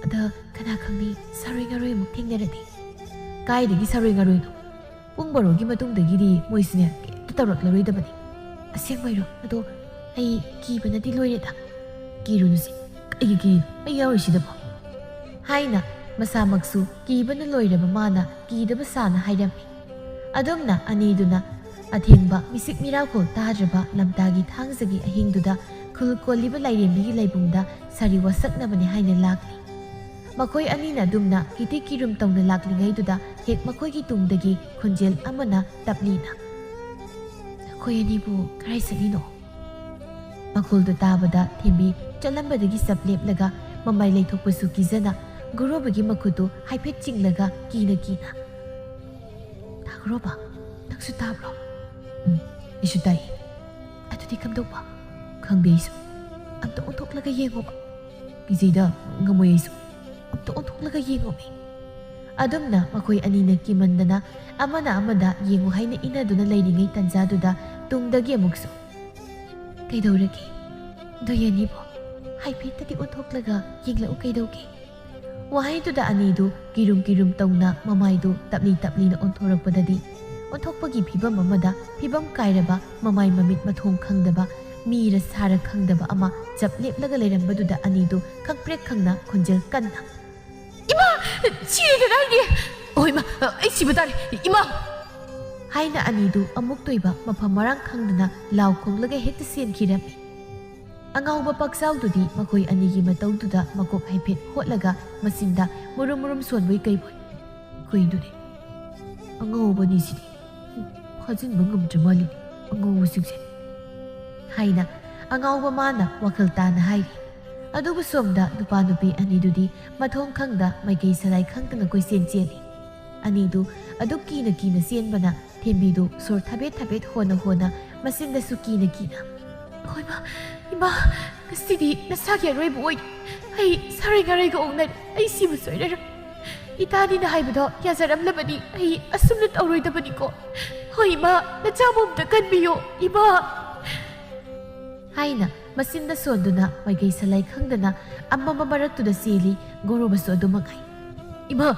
ꯑꯗ ꯀꯅꯥ ꯈꯪꯅꯤ, ꯁꯥꯔꯣꯏ ꯉꯥꯔꯣꯏ ꯑꯃꯨꯛ ꯊꯦꯡꯅꯔꯗꯤ꯫" "ꯀꯥꯏꯗꯒꯤ ꯁꯥꯔꯣꯏ ꯉꯥꯔꯣꯏꯅꯣ? ꯄꯨꯡ ꯕꯥꯔꯣꯒꯤ ꯃꯇꯨꯡꯗꯒꯤꯗꯤ ꯃꯣꯏꯁꯨꯅꯦ ꯀꯩꯝꯇ ꯇꯧꯔꯛꯂꯔꯣꯏꯗꯕꯅꯤ꯫" "ꯑꯁꯦꯡꯕꯩꯔꯣ? ꯑꯗꯣ ꯑꯩ ꯀꯤꯕꯅꯗꯤ ꯂꯣꯏꯔꯦꯗ꯫" "ꯀꯤꯔꯨꯅꯨꯁꯦ, ꯀꯩꯒꯤ ꯀꯤꯔꯤꯅꯣ? ꯑꯩ ꯌꯥꯎꯔꯤꯁꯤꯗꯕꯣ꯫" ꯍꯥꯏꯅ ꯃꯁꯥꯃꯛꯁꯨ ꯀꯤꯕꯅ ꯂꯣꯏꯔꯕ ꯃꯥꯅ ꯀꯤꯗꯕ ꯁꯥꯅ ꯍꯥꯏꯔꯝꯃꯤ꯫ ꯑꯗꯨꯝꯅ ꯑꯅꯤꯗꯨꯅ ꯑꯊꯦꯡꯕ ꯃꯤꯁꯤꯛ ꯃꯤꯔꯥꯈꯣꯜ ꯇꯥꯗ꯭ꯔꯕ ꯂꯝꯇꯥꯒꯤ ꯊꯥꯡꯖꯒꯤ ꯑꯍꯤꯡꯗꯨꯗ ꯈꯨꯜ ꯀꯣꯜꯂꯤꯕ ꯂꯥꯏꯔꯦꯝꯕꯤꯒꯤ ꯂꯩꯕꯨꯡꯗ ꯁꯥꯔꯤ ꯋꯥꯁꯛꯅꯕꯅꯤ ꯍꯥꯏꯅ ꯂꯥꯛꯂꯤ꯫ ꯃꯈꯣꯏ ꯑꯅꯤꯅ ꯑꯗꯨꯝꯅ ꯀꯤꯇꯤ ꯀꯤꯔꯨꯝ ꯇꯧꯅ ꯂꯥꯛꯂꯤꯉꯩꯗꯨꯗ ꯍꯦꯛ ꯃꯈꯣꯏꯒꯤ ꯇꯨꯡꯗꯒꯤ ꯈꯣꯟꯖꯦꯜ ꯑꯃꯅ ꯇꯞꯂꯤꯅ "ꯅꯈꯣꯏ ꯑꯅꯤꯕꯨ ꯀꯔꯥꯏ ꯆꯠꯂꯤꯅꯣ?" ꯃꯈꯣꯜꯗꯨ ꯇꯥꯕꯗ ꯊꯦꯝꯕꯤ ꯆꯠꯂꯝꯕꯗꯒꯤ ꯆꯞ ꯂꯦꯞꯂꯒ ꯃꯃꯥꯏ ꯂꯩꯊꯣꯛꯄꯁꯨ ꯀꯤꯖꯅ ꯒꯣꯔꯣꯕꯒꯤ ꯃꯈꯨꯠꯇꯨ ꯍꯥꯏꯐꯦꯠ ꯆꯤꯡꯂꯒ ꯀꯤꯅ ꯀꯤꯅ, "ꯒꯣꯔꯣꯕ, ꯅꯪꯁꯨ ꯇꯥꯕ꯭ꯔꯣ?" "ꯎꯝ, ꯑꯩꯁꯨ ꯇꯥꯏ꯫" "ꯑꯗꯨꯗꯤ ꯀꯝꯗꯧꯕ?" "ꯈꯪꯗꯦ ꯑꯩꯁꯨ꯫ ꯑꯝꯇ ꯑꯣꯟꯊꯣꯛꯂꯒ ꯌꯦꯡꯉꯣꯕ꯫" "ꯀꯤꯖꯩꯗ, ꯉꯝꯃꯣꯏ ꯑꯩꯁꯨ꯫ ꯑꯝꯇ ꯑꯣꯟꯊꯣꯛꯂꯒ ꯌꯦꯡꯉꯣꯃꯤ꯫" ꯑꯗꯨꯝꯅ ꯃꯈꯣꯏ ꯑꯅꯤꯅ ꯀꯤꯃꯟꯗꯅ ꯑꯃꯅ ꯑꯃꯗ ꯌꯦꯡꯉꯨ ꯍꯥꯏꯅ ꯏꯟꯅꯗꯨꯅ ꯂꯩꯔꯤꯉꯩ ꯇꯟꯖꯥꯗꯨꯗ ꯇꯨꯡꯗꯒꯤ ꯑꯃꯨꯛꯁꯨ, "ꯀꯩꯗꯧꯔꯒꯦ? ꯅꯣꯏ ꯑꯅꯤꯕꯣ ꯍꯥꯏꯐꯦꯠꯇꯗꯤ ꯑꯣꯟꯊꯣꯛꯂꯒ ꯌꯦꯡꯂꯛꯎ ꯀꯩꯗꯧꯒꯦ?" ꯋꯥꯍꯩꯗꯨꯗ ꯑꯅꯤꯗꯨ ꯀꯤꯔꯨꯝ ꯀꯤꯔꯨꯝ ꯇꯧꯅ ꯃꯃꯥꯏꯗꯨ ꯇꯞꯂꯤ ꯇꯞꯂꯤꯅ ꯑꯣꯟꯊꯣꯔꯛꯄꯗꯗꯤ ꯑꯣꯟꯊꯣꯛꯄꯒꯤ ꯐꯤꯕꯝ ꯑꯃꯗ ꯐꯤꯕꯝ ꯀꯥꯏꯔꯕ ꯃꯃꯥꯏ ꯃꯃꯤꯠ ꯃꯊꯣꯡ ꯈꯪꯗꯕ ꯃꯤꯔ ꯁꯥꯔ ꯈꯪꯗꯕ ꯑꯃ ꯆꯞ ꯂꯦꯞꯂꯒ ꯂꯩꯔꯝꯕꯗꯨꯗ ꯑꯅꯤꯗꯨ ꯈꯪꯄ꯭ꯔꯦꯛ ꯈꯪꯅ ꯈꯣꯟꯖꯦꯜ ꯀꯟꯅ, "ꯏꯃꯥ! ꯁꯤꯔꯦꯗꯅ ꯑꯩꯗꯤ! ꯑꯣ ꯏꯃꯥ! ꯑꯩ ꯁꯤꯕ ꯇꯥꯔꯦ! ꯏꯃꯥ!" ꯍꯥꯏꯅ ꯑꯅꯤꯗꯨ ꯑꯃꯨꯛꯇꯣꯏꯕ ꯃꯐꯝ ꯃꯔꯥꯡ ꯈꯪꯗꯅ ꯂꯥꯎ ꯈꯣꯡꯂꯒ ꯍꯦꯛꯇ ꯆꯦꯟꯈꯤꯔꯝꯃꯤ꯫ ꯑꯉꯥꯎꯕ ꯄꯥꯛꯆꯥꯎꯗꯨꯗꯤ ꯃꯈꯣꯏ ꯑꯅꯤꯒꯤ ꯃꯇꯧꯗꯨꯗ ꯃꯀꯣꯛ ꯍꯥꯏꯐꯦꯠ ꯍꯣꯠꯂꯒ ꯃꯆꯤꯟꯗ ꯃꯨꯔꯨꯝ ꯃꯨꯔꯨꯝ ꯁꯣꯟꯕꯣꯏ ꯀꯩꯕꯣꯏ, "ꯀꯩꯅꯣꯅꯦ? ꯑꯉꯥꯎꯕ ꯑꯅꯤꯁꯤꯗꯤ ꯐꯥꯖꯤꯟꯕ ꯉꯝꯗ꯭ꯔ ꯃꯥꯜꯂꯤꯅꯦ, ꯑꯉꯥꯎꯕꯁꯤꯡꯁꯦ" ꯍꯥꯏꯅ ꯑꯉꯥꯎꯕ ꯃꯥꯅ ꯋꯥꯈꯜ ꯇꯥꯅ ꯍꯥꯏꯔꯤ꯫ ꯑꯗꯨꯕꯨ ꯁꯣꯝꯗ ꯅꯨꯄꯥ ꯅꯨꯄꯤ ꯑꯅꯤꯗꯨꯗꯤ ꯃꯊꯣꯡ ꯈꯪꯗ ꯃꯥꯏꯀꯩ ꯁꯂꯥꯏ ꯈꯪꯗꯅ ꯀꯣꯏꯆꯦꯟ ꯆꯦꯜꯂꯤ꯫ ꯑꯅꯤꯗꯨ ꯑꯗꯨꯛ ꯀꯤꯅ ꯀꯤꯅ ꯆꯦꯟꯕꯅ ꯊꯦꯝꯕꯤꯗꯨ ꯁꯣꯔ ꯊꯥꯕꯦꯠ ꯊꯥꯕꯦꯠ ꯍꯣꯟꯅ ꯍꯣꯟꯅ ꯃꯆꯤꯟꯗꯁꯨ ꯀꯤꯅ ꯀꯤꯅ, "ꯍꯣꯏꯃꯥ, ꯏꯃꯥ, ꯉꯁꯤꯗꯤ ꯅꯁꯥꯒꯤ ꯑꯔꯣꯏꯕ ꯑꯣꯏꯔꯦ꯫ ꯑꯩ ꯁꯥꯔꯩ ꯉꯥꯔꯩꯒ ꯑꯣꯛꯅꯔꯦ꯫ ꯑꯩ ꯁꯤꯕ ꯁꯣꯏꯔꯔꯣꯏ꯫ ꯏꯇꯥꯅꯤꯅ ꯍꯥꯏꯕꯗꯣ ꯌꯥꯖꯔꯝꯂꯕꯗꯤ ꯑꯩ ꯑꯁꯨꯝꯅ ꯇꯧꯔꯣꯏꯗꯕꯅꯤꯀꯣ꯫ ꯍꯣꯏ ꯏꯃꯥ, ꯅꯆꯥꯕꯨ ꯑꯝꯇ ꯀꯟꯕꯤꯌꯣ ꯏꯃꯥ" ꯍꯥꯏꯅ ꯃꯆꯤꯟꯗ ꯁꯣꯟꯗꯨꯅ ꯃꯥꯏꯀꯩ ꯁꯂꯥꯏ ꯈꯪꯗꯅ ꯑꯃꯝꯕ ꯃꯔꯛꯇꯨꯗ ꯆꯦꯜꯂꯤ꯫ ꯒꯣꯔꯣꯕꯁꯨ ꯑꯗꯨ ꯃꯉꯥꯏ꯫ "ꯏꯃꯥ,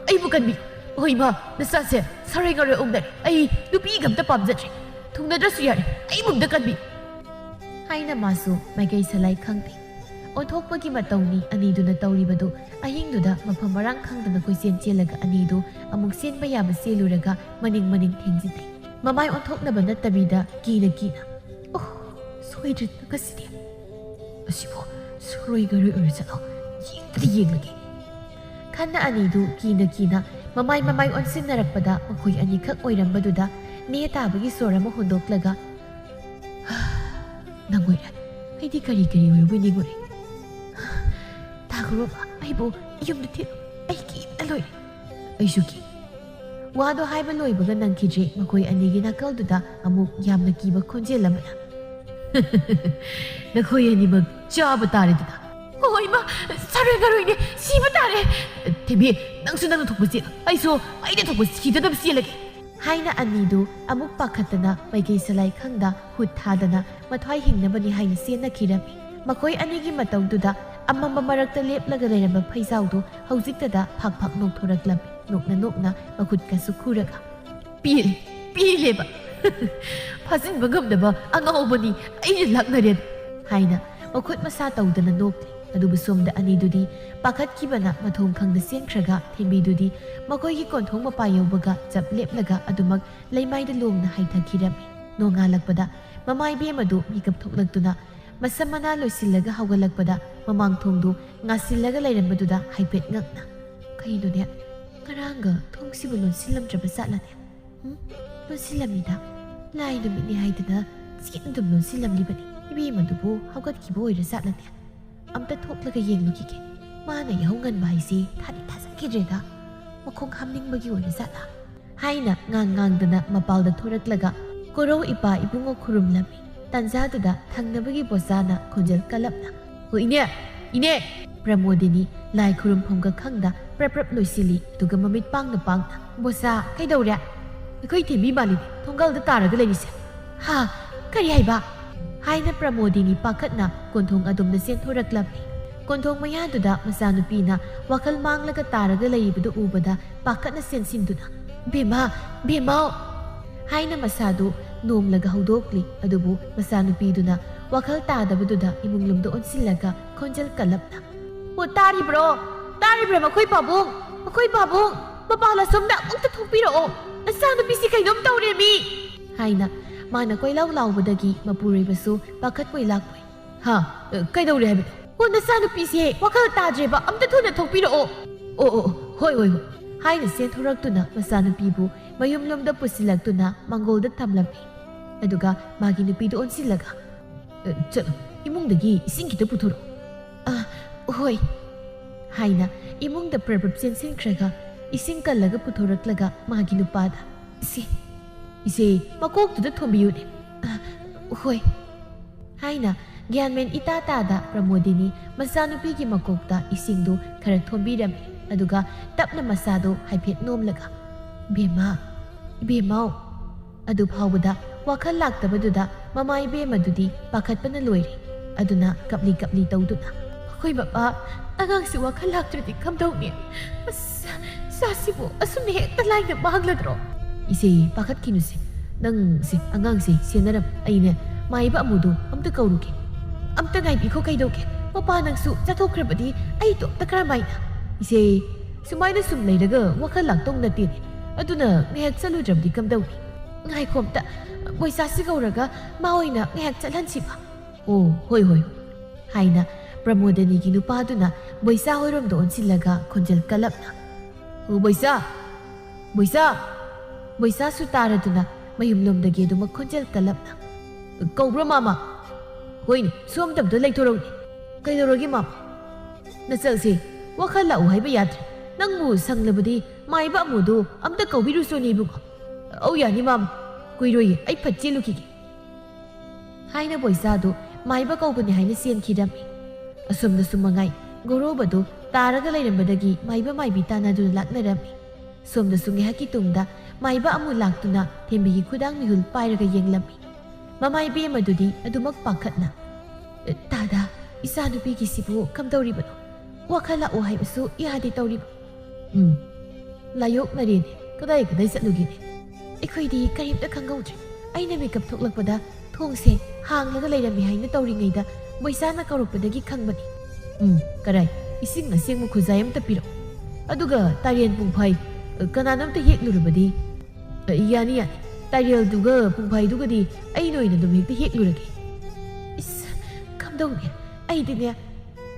ꯑꯩꯕꯨ ꯀꯟꯕꯤꯌꯨ꯫ ꯑꯣ ꯏꯃꯥ, ꯅꯆꯥꯁꯦ ꯁꯥꯔꯩ ꯉꯥꯔꯣꯏ ꯑꯣꯛꯅꯔꯦ꯫ ꯑꯩ ꯅꯨꯄꯤꯒ ꯑꯝꯇ ꯄꯥꯝꯖꯗ꯭ꯔꯦ꯫ ꯊꯨꯡꯅꯗ꯭ꯔꯁꯨ ꯌꯥꯔꯦ, ꯑꯩꯕꯨ ꯑꯝꯇ ꯀꯟꯕꯤꯌꯨ" ꯍꯥꯏꯅ ꯃꯥꯁꯨ ꯃꯥꯏꯀꯩ ꯁꯂꯥꯏ ꯈꯪꯗꯦ꯫ ꯑꯣꯟꯊꯣꯛꯄꯒꯤ ꯃꯇꯧꯅꯤ ꯑꯅꯤꯗꯨꯅ ꯇꯧꯔꯤꯕꯗꯨ꯫ ꯑꯍꯤꯡꯗꯨꯗ ꯃꯐꯝ ꯃꯔꯥꯡ ꯈꯪꯗꯅ ꯀꯣꯏꯆꯦꯟ ꯆꯦꯜꯂꯒ ꯑꯅꯤꯗꯨ ꯑꯃꯨꯛ ꯆꯦꯟꯕ ꯌꯥꯕ ꯆꯦꯜꯂꯨꯔꯒ ꯃꯅꯤꯡ ꯃꯅꯤꯡ ꯊꯦꯡꯖꯤꯜꯂꯤ꯫ ꯃꯃꯥꯏ ꯑꯣꯟꯊꯣꯛꯅꯕ ꯅꯠꯇꯕꯤꯗ ꯀꯤꯅ ꯀꯤꯅ, "ꯑꯣ, ꯁꯣꯏꯗ꯭ꯔꯦ ꯉꯁꯤꯗꯤ꯫ ꯑꯁꯤꯕꯨ ꯁꯥꯔꯩ ꯉꯥꯔꯣꯏ ꯑꯣꯏꯔ ꯆꯠꯂꯣ, ꯌꯦꯡꯕꯗꯤ ꯌꯦꯡꯂꯒꯦ" ꯈꯟꯅ ꯑꯅꯤꯗꯨ ꯀꯤꯅ ꯀꯤꯅ ꯃꯃꯥꯏ ꯃꯃꯥꯏ ꯑꯣꯟꯁꯤꯟꯅꯔꯛꯄꯗ ꯃꯈꯣꯏ ꯑꯅꯤꯈꯛ ꯑꯣꯏꯔꯝꯕꯗꯨꯗ ꯅꯦ ꯇꯥꯕꯒꯤ ꯁꯣꯔ ꯑꯃ ꯍꯣꯟꯗꯣꯛꯂꯒ, "ꯅꯪ ꯑꯣꯏꯔꯦ, ꯑꯩꯗꯤ ꯀꯔꯤ ꯀꯔꯤ ꯑꯣꯏꯔꯕꯣꯏ ꯅꯤꯡꯉꯨꯔꯦ꯫ ꯇꯥꯈꯨꯔꯣ, ꯑꯩꯕꯨ ꯌꯨꯝꯗ ꯊꯤꯜꯂꯨ꯫ ꯑꯩ ꯀꯤꯕꯅ ꯂꯣꯏꯔꯦ꯫ ꯑꯩꯁꯨ ꯀꯤ꯫ ꯋꯥꯗꯣ ꯍꯥꯏꯕ ꯂꯣꯏꯕꯒ ꯅꯪꯈꯤꯗ꯭ꯔꯦ ꯃꯈꯣꯏ ꯑꯅꯤꯒꯤ ꯅꯥꯀꯜꯗꯨꯗ ꯑꯃꯨꯛ ꯌꯥꯝꯅ ꯀꯤꯕ ꯈꯣꯟꯖꯦꯜ ꯑꯃꯅ꯫ "ꯅꯈꯣꯏ ꯑꯅꯤꯃꯛ ꯆꯥꯕ ꯇꯥꯔꯦꯗꯅ꯫" "ꯍꯣꯏ, ꯏꯃꯥ, ꯁꯥꯔꯣꯏ ꯉꯥꯔꯣꯏꯅꯦ, ꯁꯤꯕ ꯇꯥꯔꯦ꯫ ꯊꯦꯝꯕꯤ, ꯅꯪꯁꯨ ꯅꯪꯅ ꯊꯣꯛꯄ ꯆꯦꯜꯂꯨ, ꯑꯩꯁꯨ ꯑꯩꯅ ꯊꯣꯛꯄ ꯁꯤꯗꯅꯕ ꯆꯦꯜꯂꯒꯦ," ꯍꯥꯏꯅ ꯑꯅꯤꯗꯨ ꯑꯃꯨꯛ ꯄꯥꯈꯠꯇꯅ ꯃꯥꯏꯀꯩ ꯁꯂꯥꯏ ꯈꯪꯗ ꯍꯨꯠ ꯊꯥꯗꯅ ꯃꯊ꯭ꯋꯥꯏ ꯍꯤꯡꯅꯕꯅꯤ ꯍꯥꯏꯅ ꯆꯦꯟꯅꯈꯤꯔꯝꯃꯤ꯫ ꯃꯈꯣꯏ ꯑꯅꯤꯒꯤ ꯃꯇꯧꯗꯨꯗ ꯑꯃꯝꯕ ꯃꯔꯛꯇ ꯂꯦꯞꯂꯒ ꯂꯩꯔꯝꯕ ꯐꯩꯖꯥꯎꯗꯨ ꯍꯧꯖꯤꯛꯇꯗ ꯐꯥꯛ ꯐꯥꯛ ꯅꯣꯛꯊꯣꯔꯛꯂꯝꯃꯤ, ꯅꯣꯛꯅ ꯅꯣꯛꯅ ꯃꯈꯨꯠꯀꯁꯨ ꯈꯨꯔꯒ꯫ "ꯄꯦꯜꯂꯦ, ꯄꯦꯜꯂꯦꯕ꯫ ꯐꯥꯖꯤꯟꯕ ꯉꯝꯗꯕ ꯑꯉꯥꯎꯕꯅꯤ ꯑꯩꯅ ꯂꯥꯛꯅꯔꯦ," ꯍꯥꯏꯅ ꯃꯈꯨꯠ ꯃꯁꯥ ꯇꯧꯗꯅ ꯅꯣꯛꯂꯤ꯫ ꯑꯗꯨꯕꯨ ꯁꯣꯝꯗ ꯑꯅꯤꯗꯨꯗꯤ ꯄꯥꯈꯠꯈꯤꯕꯅ ꯃꯊꯣꯡ ꯈꯪꯗ ꯆꯦꯟꯈ꯭ꯔꯒ ꯊꯦꯝꯕꯤꯗꯨꯗꯤ ꯃꯈꯣꯏꯒꯤ ꯀꯣꯟꯊꯣꯡ ꯃꯄꯥ ꯌꯧꯕꯒ ꯆꯞ ꯂꯦꯞꯂꯒ ꯑꯗꯨꯃꯛ ꯂꯩꯃꯥꯏꯗ ꯂꯣꯡꯅ ꯍꯥꯏꯊꯈꯤꯔꯝꯃꯤ꯫ ꯅꯣꯡꯉꯥꯜꯂꯛꯄꯗ ꯃꯃꯥ ꯏꯕꯦꯝ ꯑꯗꯨ ꯃꯤꯀꯞ ꯊꯣꯛꯂꯛꯇꯨꯅ ꯃꯁꯝ ꯃꯅꯥ ꯂꯣꯏꯁꯤꯜꯂꯒ ꯍꯧꯒꯠꯂꯛꯄꯗ ꯃꯃꯥꯡ ꯊꯣꯡꯗꯨ ꯉꯥꯁꯤꯜꯂꯒ ꯂꯩꯔꯝꯕꯗꯨꯗ ꯍꯥꯏꯐꯦꯠ ꯉꯛꯅ, "ꯀꯩꯅꯣꯅꯦ, ꯉꯔꯥꯡꯒ ꯊꯣꯡꯁꯤꯕꯨ ꯂꯣꯟꯁꯤꯜꯂꯝꯗ꯭ꯔꯕ ꯖꯥꯠꯂꯅꯦ? ꯎꯝ? ꯂꯣꯟꯁꯤꯜꯂꯝꯃꯤꯗ꯫ ꯂꯥꯏ ꯅꯨꯃꯤꯠꯅꯤ ꯍꯥꯏꯗꯅ ꯆꯦꯠꯅ ꯑꯗꯨꯝ ꯂꯣꯟꯁꯤꯜꯂꯝꯂꯤꯕꯅꯤ꯫ ꯏꯕꯦꯝ ꯑꯗꯨꯕꯨ ꯍꯧꯒꯠꯈꯤꯕ ꯑꯣꯏꯔꯖꯥꯠꯂꯅꯦ? ꯑꯝꯇ ꯊꯣꯛꯂꯒ ꯌꯦꯡꯂꯨꯈꯤꯒꯦ꯫ ꯃꯥꯅ ꯌꯥꯍꯧ ꯉꯟꯕ ꯍꯥꯏꯁꯤ ꯊꯥꯗꯤ ꯊꯥꯖꯈꯤꯗ꯭ꯔꯦꯗ꯫ ꯃꯈꯣꯡ ꯍꯥꯝꯅꯤꯡꯕꯒꯤ ꯑꯣꯏꯔꯖꯥꯠꯂ?" ꯍꯥꯏꯅ ꯉꯥꯡ ꯉꯥꯡꯗꯅ ꯃꯄꯥꯜꯗ ꯊꯣꯔꯛꯂꯒ ꯀꯣꯔꯧ ꯏꯄꯥ ꯏꯕꯨꯡꯉꯣ ꯈꯨꯔꯨꯝꯂꯝꯃꯤ꯫ ꯇꯥꯟꯖꯥꯗꯨꯗ ꯊꯪꯅꯕꯒꯤ ꯕꯣꯆꯥꯅ ꯈꯣꯟꯖꯦꯜ ꯀꯜꯂꯞꯅ, "ꯍꯣ ꯏꯅꯦ, ꯏꯅꯦ!" ꯄ꯭ꯔꯃꯣꯗꯤꯅꯤ ꯂꯥꯏ ꯈꯨꯔꯨꯝꯐꯝꯒ ꯈꯪꯗ ꯄ꯭ꯔꯞ ꯄ꯭ꯔꯞ ꯂꯣꯏꯁꯤꯜꯂꯤ, ꯑꯗꯨꯒ ꯃꯃꯤꯠ ꯄꯥꯡꯅ ꯄꯥꯡꯅ, "ꯕꯣꯆꯥ, ꯀꯩꯗꯧꯔꯦ?" "ꯑꯩꯈꯣꯏ ꯊꯦꯝꯕꯤ ꯃꯥꯂꯤꯅꯤ ꯊꯣꯡꯒꯥꯜꯗ ꯇꯥꯔꯒ ꯂꯩꯔꯤꯁꯦ꯫" "ꯍꯥ? ꯀꯔꯤ ꯍꯥꯏꯕ?" ꯍꯥꯏꯅ ꯄ꯭ꯔꯃꯣꯗꯤꯅꯤ ꯄꯥꯈꯠꯅ ꯀꯣꯟꯊꯣꯡ ꯑꯗꯣꯝꯗ ꯆꯦꯟꯊꯣꯔꯛꯂꯝꯃꯤ꯫ ꯀꯣꯟꯊꯣꯡ ꯃꯌꯥꯗꯨꯗ ꯃꯆꯥꯅꯨꯄꯤꯅ ꯋꯥꯈꯜ ꯃꯥꯡꯂꯒ ꯇꯥꯔꯒ ꯂꯩꯔꯤꯕꯗꯨ ꯎꯕꯗ ꯄꯥꯈꯠꯅ ꯆꯦꯟꯁꯤꯟꯗꯨꯅ, "ꯕꯦꯝꯃ, ꯕꯦꯝꯃꯧ!" ꯍꯥꯏꯅ ꯃꯁꯥꯗꯨ ꯅꯣꯝꯂꯒ ꯍꯧꯗꯣꯛꯂꯤ꯫ ꯑꯗꯨꯕꯨ ꯃꯆꯥꯅꯨꯄꯤꯗꯨꯅ ꯋꯥꯈꯜ ꯇꯥꯗꯕꯗꯨꯗ ꯏꯃꯨꯡꯂꯣꯝꯗ ꯑꯣꯟꯁꯤꯜꯂꯒ ꯈꯣꯟꯖꯦꯜ ꯀꯜꯂꯞꯅ, "ꯑꯣ, ꯇꯥꯔꯤꯕ꯭ꯔꯣ? ꯇꯥꯔꯤꯕ꯭ꯔꯥ, ꯃꯈꯣꯏ ꯄꯥꯕꯨꯡ? ꯃꯈꯣꯏ ꯄꯥꯕꯨꯡ, ꯃꯄꯥꯜ ꯑꯁꯣꯝꯗ ꯑꯃꯨꯛꯇ ꯊꯣꯛꯄꯤꯔꯛꯑꯣ꯫ ꯅꯆꯥꯅꯨꯄꯤꯁꯤ ꯀꯩꯅꯣꯝ ꯇꯧꯔꯦꯃꯤ!" ꯍꯥꯏꯅ ꯃꯥꯅ ꯀꯣꯏꯂꯥꯎ ꯂꯥꯎꯕꯗꯒꯤ ꯃꯄꯨꯔꯣꯏꯕꯁꯨ ꯄꯥꯈꯠꯄꯣꯏ ꯂꯥꯛꯄꯣꯏ꯫ "ꯍꯥ? ꯑ, ꯀꯩꯗꯧꯔꯦ ꯍꯥꯏꯕꯅꯣ?" "ꯑꯣ, ꯅꯆꯥꯅꯨꯄꯤꯁꯦ ꯋꯥꯈꯜ ꯇꯥꯗ꯭ꯔꯦꯕ, ꯑꯝꯇ ꯊꯨꯅ ꯊꯣꯛꯄꯤꯔꯛꯑꯣ꯫" "ꯑꯣ, ꯑꯣ, ꯑꯣ, ꯍꯣꯏ, ꯍꯣꯏ, ꯍꯣꯏ," ꯍꯥꯏꯅ ꯆꯦꯟꯊꯣꯔꯛꯇꯨꯅ ꯃꯆꯥꯅꯨꯄꯤꯕꯨ ꯃꯌꯨꯝꯂꯣꯝꯗ ꯄꯨꯁꯤꯜꯂꯛꯇꯨꯅ ꯃꯥꯡꯒꯣꯜꯗ ꯊꯝꯂꯝꯃꯤ꯫ ꯑꯗꯨꯒ ꯃꯥꯒꯤ ꯅꯨꯄꯤꯗꯨ ꯑꯣꯟꯁꯤꯜꯂꯒ, "ꯑ, ꯆꯠꯂꯣ, ꯏꯃꯨꯡꯗꯒꯤ ꯏꯁꯤꯡ ꯈꯤꯇ ꯄꯨꯊꯣꯔꯛꯑꯣ꯫ "ꯑ, ꯍꯣꯏ," ꯍꯥꯏꯅ ꯏꯃꯨꯡꯗ ꯄ꯭ꯔꯞ ꯄ꯭ꯔꯞ ꯆꯦꯟꯁꯤꯟꯈ꯭ꯔꯒ ꯏꯁꯤꯡ ꯀꯜꯂꯒ ꯄꯨꯊꯣꯔꯛꯂꯒ ꯃꯥꯒꯤ ꯅꯨꯄꯥꯗ, "ꯁꯤ, ꯏꯆꯦ, ꯃꯀꯣꯛꯇꯨꯗ ꯊꯣꯝꯕꯤꯌꯨꯅꯦ꯫" "ꯑ, ꯍꯣꯏ," ꯍꯥꯏꯅ ꯒ꯭ꯌꯥꯟꯃꯦꯟ ꯏꯇꯥ ꯇꯥꯗ ꯄ꯭ꯔꯃꯣꯗꯤꯅꯤ ꯃꯆꯥꯅꯨꯄꯤꯒꯤ ꯃꯀꯣꯛꯇ ꯏꯁꯤꯡꯗꯨ ꯈꯔ ꯊꯣꯝꯕꯤꯔꯝꯃꯤ꯫ ꯑꯗꯨꯒ ꯇꯞꯅ ꯃꯁꯥꯗꯨ ꯍꯥꯏꯐꯦꯠ ꯅꯣꯝꯂꯒ, "ꯏꯕꯦꯝꯃ, ꯏꯕꯦꯝꯃꯧ," ꯑꯗꯨ ꯐꯥꯎꯕꯗ ꯋꯥꯈꯜ ꯂꯥꯛꯇꯕꯗꯨꯗ ꯃꯃꯥ ꯏꯕꯦꯝꯃꯗꯨꯗꯤ ꯄꯥꯈꯠꯄꯅ ꯂꯣꯏꯔꯦ꯫ ꯑꯗꯨꯅ ꯀꯞꯂꯤ ꯀꯞꯂꯤ ꯇꯧꯗꯨꯅ, "ꯑꯩꯈꯣꯏ ꯃꯃꯥ, ꯑꯉꯥꯡꯁꯤ ꯋꯥꯈꯜ ꯂꯥꯛꯇ꯭ꯔꯗꯤ ꯀꯝꯗꯧꯅꯤ? ꯑꯁ, ꯏꯆꯥꯁꯤꯕꯨ ꯑꯁꯨꯝꯅ ꯍꯦꯛꯇ ꯂꯥꯏꯅ ꯃꯥꯡꯂꯗ꯭ꯔꯣ?" "ꯏꯆꯦ, ꯄꯥꯈꯠꯈꯤꯅꯨꯁꯦ꯫ ꯅꯪꯁꯦ, ꯑꯉꯥꯡꯁꯦ ꯁꯦꯟꯅꯔꯝ꯫ ꯑꯩꯅꯦ, ꯃꯥꯏꯕ ꯑꯃꯨꯗꯣ ꯑꯝꯇ ꯀꯧꯔꯨꯒꯦ꯫" "ꯑꯝꯇ ꯉꯥꯏꯕꯤꯈꯣ, ꯀꯩꯗꯧꯒꯦ? ꯃꯄꯥ ꯅꯪꯁꯨ ꯆꯠꯊꯣꯛꯈ꯭ꯔꯕꯗꯤ ꯑꯩ ꯏꯇꯣꯝꯇ ꯀꯔꯝꯍꯥꯏꯅ?" "ꯏꯆꯦ, ꯁꯨꯃꯥꯏꯅ ꯁꯨꯝ ꯂꯩꯔꯒ ꯋꯥꯈꯜ ꯂꯥꯛꯇꯧ ꯅꯠꯇꯦꯅꯦ꯫ ꯑꯗꯨꯅ ꯉꯥꯏꯍꯥꯛ ꯆꯠꯂꯨꯗ꯭ꯔꯕꯗꯤ ꯀꯝꯗꯧꯅꯤ?" "ꯉꯥꯏꯈꯣ ꯑꯝꯇ, ꯕꯣꯏꯆꯥꯁꯤ ꯀꯧꯔꯒ ꯃꯥ ꯑꯣꯏꯅ ꯉꯥꯏꯍꯥꯛ ꯆꯠꯍꯟꯁꯤꯕ?" "ꯑꯣ, ꯍꯣꯏ, ꯍꯣꯏ, ꯍꯣꯏ," ꯍꯥꯏꯅ ꯄ꯭ꯔꯃꯣꯗꯅꯤꯒꯤ ꯅꯨꯄꯥꯗꯨꯅ ꯕꯣꯏꯆꯥ ꯍꯣꯏꯔꯣꯝꯗ ꯑꯣꯟꯁꯤꯜꯂꯒ ꯈꯣꯟꯖꯦꯜ ꯀꯜꯂꯞꯅ, "ꯑꯣ, ꯕꯣꯏꯆꯥ! ꯕꯣꯏꯆꯥ!" ꯕꯣꯏꯆꯥꯁꯨ ꯇꯥꯔꯗꯨꯅ ꯃꯌꯨꯝꯂꯣꯝꯗꯒꯤ ꯑꯗꯨꯃꯛ ꯈꯣꯟꯖꯦꯜ ꯀꯜꯂꯞꯅ, "ꯀꯧꯕ꯭ꯔꯣ, ꯃꯥꯃ?" "ꯍꯣꯏꯅꯦ, ꯁꯣꯝꯗ ꯑꯝꯇ ꯂꯩꯊꯣꯔꯛꯎꯅꯦ꯫" "ꯀꯩꯗꯧꯔꯒꯦ, ꯃꯥꯃ?" "ꯅꯆꯜꯁꯦ ꯋꯥꯈꯜ ꯂꯥꯛꯎ ꯍꯥꯏꯕ ꯌꯥꯗ꯭ꯔꯦ꯫ ꯅꯪꯕꯨ ꯁꯪꯂꯕꯗꯤ ꯃꯥꯏꯕ ꯑꯃꯨꯗꯨ ꯑꯝꯇ ꯀꯧꯕꯤꯔꯨꯆꯣꯅꯦ, ꯏꯕꯨꯡꯉꯣ꯫" "ꯑꯧ, ꯌꯥꯅꯤ, ꯃꯥꯃ꯫ ꯀꯨꯏꯔꯣꯏꯌꯦ, ꯑꯩ ꯐꯠ ꯆꯦꯜꯂꯨꯈꯤꯒꯦ," ꯍꯥꯏꯅ ꯕꯣꯏꯆꯥꯗꯨ ꯃꯥꯏꯕ ꯀꯧꯕꯅꯤ ꯍꯥꯏꯅ ꯆꯦꯟꯈꯤꯔꯝꯃꯤ꯫ ꯑꯁꯣꯝꯗꯁꯨ ꯃꯉꯥꯏ, ꯒꯣꯔꯣꯕꯗꯨ ꯇꯥꯔꯒ ꯂꯩꯔꯝꯕꯗꯒꯤ ꯃꯥꯏꯕ ꯃꯥꯏꯕꯤ ꯇꯥꯟꯅꯗꯨꯅ ꯂꯥꯛꯅꯔꯝꯃꯤ꯫ ꯁꯣꯝꯗꯁꯨ ꯉꯥꯏꯍꯥꯛꯀꯤ ꯇꯨꯡꯗ ꯃꯥꯏꯕ ꯑꯃꯨ ꯂꯥꯛꯇꯨꯅ ꯊꯦꯝꯕꯤꯒꯤ ꯈꯨꯗꯥꯡ ꯃꯤꯍꯨꯜ ꯄꯥꯏꯔꯒ ꯌꯦꯡꯂꯝꯃꯤ꯫ ꯃꯃꯥ ꯏꯕꯦꯝꯃꯗꯨꯗꯤ ꯑꯗꯨꯃꯛ ꯄꯥꯈꯠꯅ, "ꯇꯥꯗ, ꯏꯆꯥꯅꯨꯄꯤꯒꯤꯁꯤꯕꯨ ꯀꯝꯗꯧꯔꯤꯕꯅꯣ? ꯋꯥꯈꯜ ꯂꯥꯛꯑꯣ ꯍꯥꯏꯕꯁꯨ ꯌꯥꯗꯦ ꯇꯧꯔꯤꯕ꯫" "ꯎꯝ, ꯂꯥꯏꯌꯣꯛꯅꯔꯦꯅꯦ꯫ ꯀꯗꯥꯏ ꯀꯗꯥꯏ ꯆꯠꯂꯨꯒꯦꯅꯦ?" "ꯑꯩꯈꯣꯏꯗꯤ ꯀꯔꯤꯝꯇ ꯈꯪꯍꯧꯗ꯭ꯔꯦ꯫ ꯑꯩꯅ ꯃꯤꯀꯞ ꯊꯣꯛꯂꯛꯄꯗ ꯊꯣꯡꯁꯦ ꯍꯥꯡꯂꯒ ꯂꯩꯔꯝꯃꯤ ꯍꯥꯏꯅ ꯇꯧꯔꯤꯉꯩꯗ ꯕꯣꯏꯆꯥꯅ ꯀꯧꯔꯛꯄꯗꯒꯤ ꯈꯪꯕꯅꯤ꯫" "ꯎꯝ, ꯀꯔꯥꯏ? ꯏꯁꯤꯡ ꯑꯁꯦꯡꯕ ꯈꯨꯖꯥꯏ ꯑꯝꯇ ꯄꯤꯔꯛꯑꯣ꯫ ꯑꯗꯨꯒ ꯇꯥꯔꯦꯟ ꯄꯨꯡꯐꯥꯏ, ꯑ, ꯀꯅꯥꯅꯣꯝꯇ ꯍꯦꯛꯂꯨꯔꯕꯗꯤ?" "ꯑ, ꯌꯥꯅꯤ, ꯌꯥꯅꯤ꯫ ꯇꯥꯔꯦꯜꯗꯨꯒ ꯄꯨꯡꯐꯥꯏꯗꯨꯒꯗꯤ ꯑꯩꯅ ꯑꯣꯏꯅ ꯑꯗꯨꯝ ꯍꯦꯛꯇ ꯍꯦꯛꯂꯨꯔꯒꯦ꯫" "ꯏꯁ, ꯀꯝꯗꯧꯅꯤ? ꯑꯩꯗꯤꯅꯦ,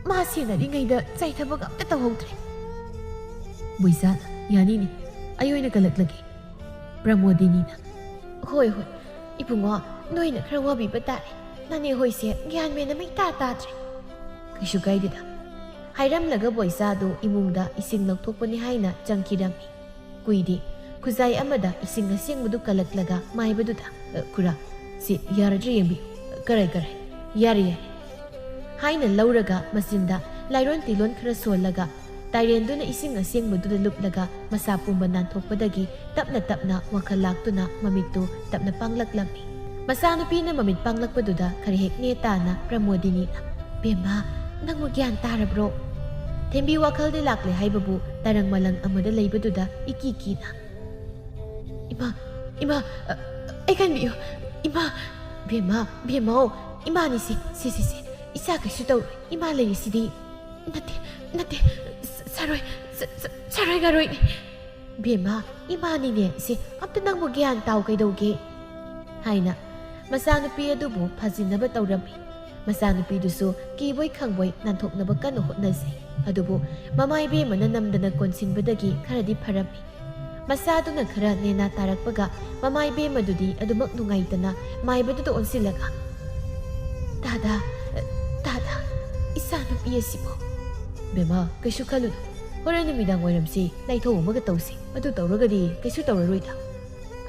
ꯃꯥ ꯁꯦꯟꯅꯔꯤꯉꯩꯗ ꯆꯥꯏꯊꯕꯛ ꯑꯝꯇ ꯇꯧꯍꯧꯗ꯭ꯔꯦ꯫" ꯕꯣꯏꯆꯥꯅ, "ꯌꯥꯅꯤꯅꯦ, ꯑꯩ ꯑꯣꯏꯅ ꯀꯜꯂꯛꯂꯒꯦ꯫" ꯄ꯭ꯔꯃꯣꯗꯤꯅꯤꯅ, "ꯍꯣꯏ, ꯍꯣꯏ, ꯏꯕꯨꯡꯉꯣ, ꯅꯣꯏꯅ ꯈꯔ ꯋꯥꯕꯤꯕ ꯇꯥꯔꯦ꯫ ꯅꯅꯦ ꯍꯣꯏꯁꯦ ꯒ꯭ꯌꯥꯟ ꯃꯦꯟ ꯑꯃ ꯏꯇꯥ ꯇꯥꯗ꯭ꯔꯦ꯫ "ꯀꯩꯁꯨ ꯀꯥꯏꯗꯦꯗ" ꯍꯥꯏꯔꯝꯂꯒ ꯕꯣꯏꯆꯥꯗꯨ ꯏꯃꯨꯡꯗ ꯏꯁꯤꯡ ꯂꯧꯊꯣꯛꯄꯅꯤ ꯍꯥꯏꯅ ꯆꯪꯈꯤꯔꯝꯃꯤ꯫ ꯀꯨꯏꯗꯦ, ꯈꯨꯖꯥꯏ ꯑꯃꯗ ꯏꯁꯤꯡ ꯑꯁꯦꯡꯕꯗꯨ ꯀꯜꯂꯛꯂꯒ ꯃꯥꯏꯕꯗꯨꯗ, "ꯑ, ꯈꯨꯔꯥ, ꯁꯤ ꯌꯥꯔꯗ꯭ꯔꯥ ꯌꯦꯡꯕꯤꯌꯨ꯫ ꯀꯔꯥꯏ, ꯀꯔꯥꯏ? ꯌꯥꯔꯦ, ꯌꯥꯔꯦ" ꯍꯥꯏꯅ ꯂꯧꯔꯒ ꯃꯆꯤꯟꯗ ꯂꯥꯏꯔꯣꯟ ꯇꯤꯂꯣꯟ ꯈꯔ ꯁꯣꯜꯂꯒ, ꯇꯥꯏꯔꯦꯟꯗꯨꯅ ꯏꯁꯤꯡ ꯑꯁꯦꯡꯕꯗꯨꯗ ꯂꯨꯞꯂꯒ ꯃꯁꯥ ꯄꯨꯝꯕ ꯅꯥꯟꯊꯣꯛꯄꯗꯒꯤ ꯇꯞꯅ ꯇꯞꯅ ꯋꯥꯈꯜ ꯂꯥꯛꯇꯨꯅ ꯃꯃꯤꯠꯇꯨ ꯇꯞꯅ ꯄꯥꯡꯂꯛꯂꯝꯃꯤ꯫ ꯃꯆꯥꯅꯨꯄꯤꯅ ꯃꯃꯤꯠ ꯄꯥꯡꯂꯛꯄꯗꯨꯗ ꯈꯔ ꯍꯦꯛ ꯅꯦ ꯇꯥꯅ ꯄ꯭ꯔꯃꯣꯗꯤꯅꯤꯅ, "ꯕꯦꯝꯃ, ꯅꯪꯕꯨ ꯒ꯭ꯌꯥꯟ ꯇꯥꯔꯕ꯭ꯔꯣ?" ꯊꯦꯝꯕꯤ ꯋꯥꯈꯜꯗ ꯂꯥꯛꯂꯦ ꯍꯥꯏꯕꯕꯨ ꯇꯔꯪ ꯃꯂꯪ ꯑꯃꯗ ꯂꯩꯕꯗꯨꯗ ꯏꯀꯤ ꯀꯤꯅ, "ꯏꯃꯥ, ꯏꯃꯥ, ꯑ, ꯑꯩ ꯀꯟꯕꯤꯌꯨ, ꯏꯃꯥ, ꯕꯦꯝꯃ, ꯕꯦꯝꯃꯧ, ꯏꯃꯥꯅꯤ ꯁꯤ, ꯁꯤ, ꯁꯤ, ꯁꯤ, ꯏꯆꯥ ꯀꯩꯁꯨ ꯇꯧꯔꯣꯏ, ꯏꯃꯥ ꯂꯩꯔꯤꯁꯤꯗꯤ꯫ ꯅꯠꯇꯦ, ꯅꯠꯇꯦ, ꯁ-, ꯁꯔꯣꯏ, ꯁ-, ꯁ-, ꯁꯔꯣꯏ ꯉꯔꯣꯏꯅꯤ꯫ ꯕꯦꯝꯃ, ꯏꯃꯥꯅꯤꯅꯦ ꯁꯤ, ꯑꯝꯇ ꯅꯪꯕꯨ ꯒ꯭ꯌꯥꯟ ꯇꯥꯎ ꯀꯩꯗꯧꯒꯦ?" ꯍꯥꯏꯅ ꯃꯆꯥꯅꯨꯄꯤ ꯑꯗꯨꯕꯨ ꯐꯥꯖꯤꯟꯅꯕ ꯇꯧꯔꯝꯃꯤ꯫ ꯃꯆꯥꯅꯨꯄꯤꯗꯨꯁꯨ ꯀꯤꯕꯣꯏ ꯈꯪꯕꯣꯏ ꯅꯥꯟꯊꯣꯛꯅꯕ ꯀꯟꯅ ꯍꯣꯠꯅꯖꯩ꯫ ꯑꯗꯨꯕꯨ ꯃꯃꯥ ꯏꯕꯦꯝꯃꯅ ꯅꯝꯗꯅ ꯀꯣꯟꯁꯤꯟꯕꯗꯒꯤ ꯈꯔꯗꯤ ꯐꯔꯝꯃꯤ꯫ ꯃꯆꯥꯗꯨꯅ ꯈꯔ ꯅꯦꯅꯥ ꯇꯥꯔꯛꯄꯒ ꯃꯃꯥ ꯏꯕꯦꯝꯃꯗꯨꯗꯤ ꯑꯗꯨꯃꯛ ꯅꯨꯡꯉꯥꯏꯇꯅ ꯃꯥꯏꯕꯗꯨꯗ ꯑꯣꯟꯁꯤꯜꯂꯒ, "ꯇꯥꯗ, ꯇꯥꯗ, ꯏꯆꯥꯅꯨꯄꯤ ꯑꯁꯤꯕꯨ꯫" "ꯕꯦꯝꯃ, ꯀꯩꯁꯨ ꯈꯜꯂꯨꯅꯨ꯫ ꯍꯣꯔꯦꯟ ꯅꯨꯃꯤꯗꯥꯡ ꯋꯥꯏꯔꯝꯁꯤ ꯂꯥꯏꯊꯧ ꯑꯃꯒ ꯇꯧꯁꯤ꯫ ꯑꯗꯨ ꯇꯧꯔꯒꯗꯤ ꯀꯩꯁꯨ ꯇꯧꯔꯔꯣꯏꯗ꯫"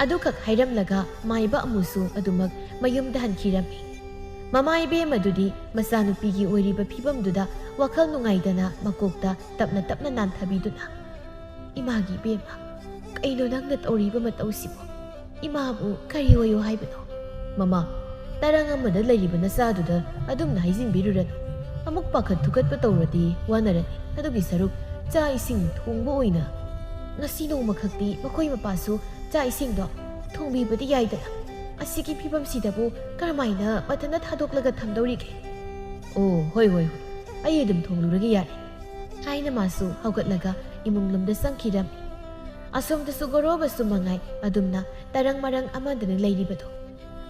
ꯑꯗꯨꯈꯛ ꯍꯥꯏꯔꯝꯂꯒ ꯃꯥꯏꯕ ꯑꯃꯨꯛꯁꯨ ꯑꯗꯨꯃꯛ ꯃꯌꯨꯝꯗ ꯍꯟꯈꯤꯔꯝꯃꯤ꯫ ꯃꯃꯥ ꯏꯕꯦꯝꯃꯗꯨꯗꯤ ꯃꯆꯥꯅꯨꯄꯤꯒꯤ ꯑꯣꯏꯔꯤꯕ ꯐꯤꯕꯝꯗꯨꯗ ꯋꯥꯈꯜ ꯅꯨꯡꯉꯥꯏꯇꯅ ꯃꯀꯣꯛꯇ ꯇꯞꯅ ꯇꯞꯅ ꯅꯥꯟꯊꯕꯤꯗꯨꯅ, "ꯏꯃꯥꯒꯤ ꯏꯕꯦꯝꯃ, ꯀꯩꯅꯣ ꯅꯪꯅ ꯇꯧꯔꯤꯕ ꯃꯇꯧꯁꯤꯕꯨ? ꯏꯃꯥꯕꯨ ꯀꯔꯤ ꯑꯣꯏꯌꯣ ꯍꯥꯏꯕꯅꯣ?" "ꯃꯃꯥ, ꯇꯔꯪ ꯑꯃꯗ ꯂꯩꯔꯤꯕ ꯅꯆꯥꯗꯨꯗ ꯑꯗꯨꯝꯅ ꯍꯥꯏꯖꯤꯟꯕꯤꯔꯨꯔꯅꯨ꯫ ꯑꯃꯨꯛ ꯄꯥꯈꯠ ꯊꯨꯀꯠꯄ ꯇꯧꯔꯗꯤ ꯋꯥꯅꯔꯅꯤ꯫ ꯑꯗꯨꯒꯤ ꯁꯔꯨꯛ ꯆꯥꯛ ꯏꯁꯤꯡ ꯊꯣꯡꯕ ꯑꯣꯏꯅ ꯉꯁꯤ ꯅꯣꯡꯃꯈꯛꯇꯤ ꯃꯈꯣꯏ ꯃꯄꯥꯁꯨ ꯆꯥꯛ ꯏꯁꯤꯡꯗꯣ ꯊꯣꯡꯕꯤꯕꯗꯤ ꯌꯥꯏꯗꯅ꯫ ꯑꯁꯤꯒꯤ ꯐꯤꯕꯝꯁꯤꯗꯕꯨ ꯀꯔꯝꯍꯥꯏꯅ ꯃꯊꯟꯇ ꯊꯥꯗꯣꯛꯂꯒ ꯊꯝꯗꯧꯔꯤꯒꯦ?" "ꯑꯣ, ꯍꯣꯏ, ꯍꯣꯏ, ꯍꯣꯏ, ꯑꯩ ꯑꯗꯨꯝ ꯊꯣꯡꯂꯨꯔꯒꯦ, ꯌꯥꯔꯦ" ꯍꯥꯏꯅ ꯃꯥꯁꯨ ꯍꯧꯒꯠꯂꯒ ꯏꯃꯨꯡ ꯂꯣꯝꯗ ꯆꯪꯈꯤꯔꯝꯃꯤ꯫ ꯑꯁꯣꯝꯗꯁꯨ ꯒꯣꯔꯣꯕꯁꯨ ꯃꯉꯥꯏ ꯑꯗꯨꯝꯅ ꯇꯔꯪ ꯃꯔꯪ ꯑꯃꯗꯅ ꯂꯩꯔꯤꯕꯗꯣ꯫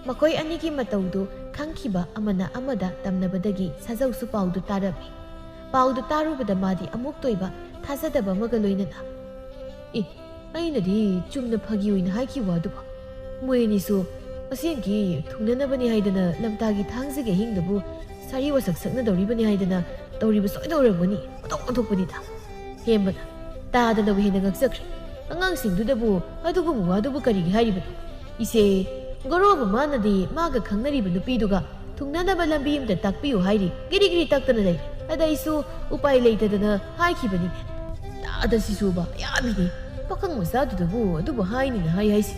ꯃꯈꯣꯏ ꯑꯅꯤꯒꯤ ꯃꯇꯧꯗꯨ ꯈꯪꯈꯤꯕ ꯑꯃꯅ ꯑꯃꯗ ꯇꯝꯅꯕꯗꯒꯤ ꯁꯥꯖꯧꯁꯨ ꯄꯥꯎꯗꯨ ꯇꯥꯔꯝꯃꯤ꯫ ꯄꯥꯎꯗꯨ ꯇꯥꯔꯨꯕꯗ ꯃꯥꯗꯤ ꯑꯃꯨꯛꯇ ꯑꯣꯏꯕ ꯊꯥꯖꯗꯕ ꯑꯃꯒ ꯂꯣꯏꯅꯅ, "ꯑꯦ, ꯑꯩꯅꯗꯤ ꯆꯨꯝꯅ ꯐꯥꯒꯤ ꯑꯣꯏꯅ ꯍꯥꯏꯈꯤꯕ ꯑꯗꯨꯕꯨ ꯃꯣꯏ ꯑꯅꯤꯁꯨ ꯑꯁꯦꯡꯀꯤ ꯊꯨꯡꯅꯅꯕꯅꯤ ꯍꯥꯏꯗꯅ ꯂꯝꯇꯥꯒꯤ ꯊꯥꯡꯖꯒꯤ ꯑꯍꯤꯡꯗꯕꯨ ꯁꯥꯔꯤ ꯋꯥꯁꯛ ꯁꯛꯅꯗꯧꯔꯤꯕꯅꯤ ꯍꯥꯏꯗꯅ ꯇꯧꯔꯤꯕ ꯁꯣꯏꯗꯧꯔꯝꯒꯅꯤ꯫ ꯑꯣꯟꯊꯣꯛ ꯑꯣꯟꯊꯣꯛꯄꯅꯤꯗ꯫ ꯍꯦꯝꯕꯅ ꯇꯥꯗꯅꯕꯨ ꯍꯦꯟꯅ ꯉꯛꯆꯈ꯭ꯔꯦ꯫ ꯑꯉꯥꯡꯁꯤꯡꯗꯨꯗꯕꯨ ꯑꯗꯨꯒꯨꯝꯕ ꯋꯥꯗꯨꯕꯨ ꯀꯔꯤꯒꯤ ꯍꯥꯏꯔꯤꯕꯅꯣ? ꯏꯆꯦ, ꯒꯣꯔꯣ ꯃꯃꯥꯅꯗꯤ ꯃꯥꯒ ꯈꯪꯅꯔꯤꯕ ꯅꯨꯄꯤꯗꯨꯒ ꯊꯨꯡꯅꯅꯕ ꯂꯝꯕꯤ ꯑꯃꯇ ꯇꯥꯛꯄꯤꯌꯨ ꯍꯥꯏꯔꯤ꯫ ꯒꯤꯔꯤ ꯒꯤꯔꯤ ꯇꯛꯇꯅ ꯂꯩꯔꯦ꯫ ꯑꯗ ꯑꯩꯁꯨ ꯎꯄꯥꯏ ꯂꯩꯇꯗꯅ ꯍꯥꯏꯈꯤꯕꯅꯤꯅꯦ꯫ ꯇꯥꯗ ꯁꯤꯁꯨꯕ ꯌꯥꯝꯃꯤꯅꯦ꯫ ꯄꯥꯈꯪ ꯃꯆꯥꯗꯨꯗꯕꯨ ꯑꯗꯨꯕꯨ ꯍꯥꯏꯅꯤꯅ ꯍꯥꯏ ꯍꯥꯏꯁꯤ꯫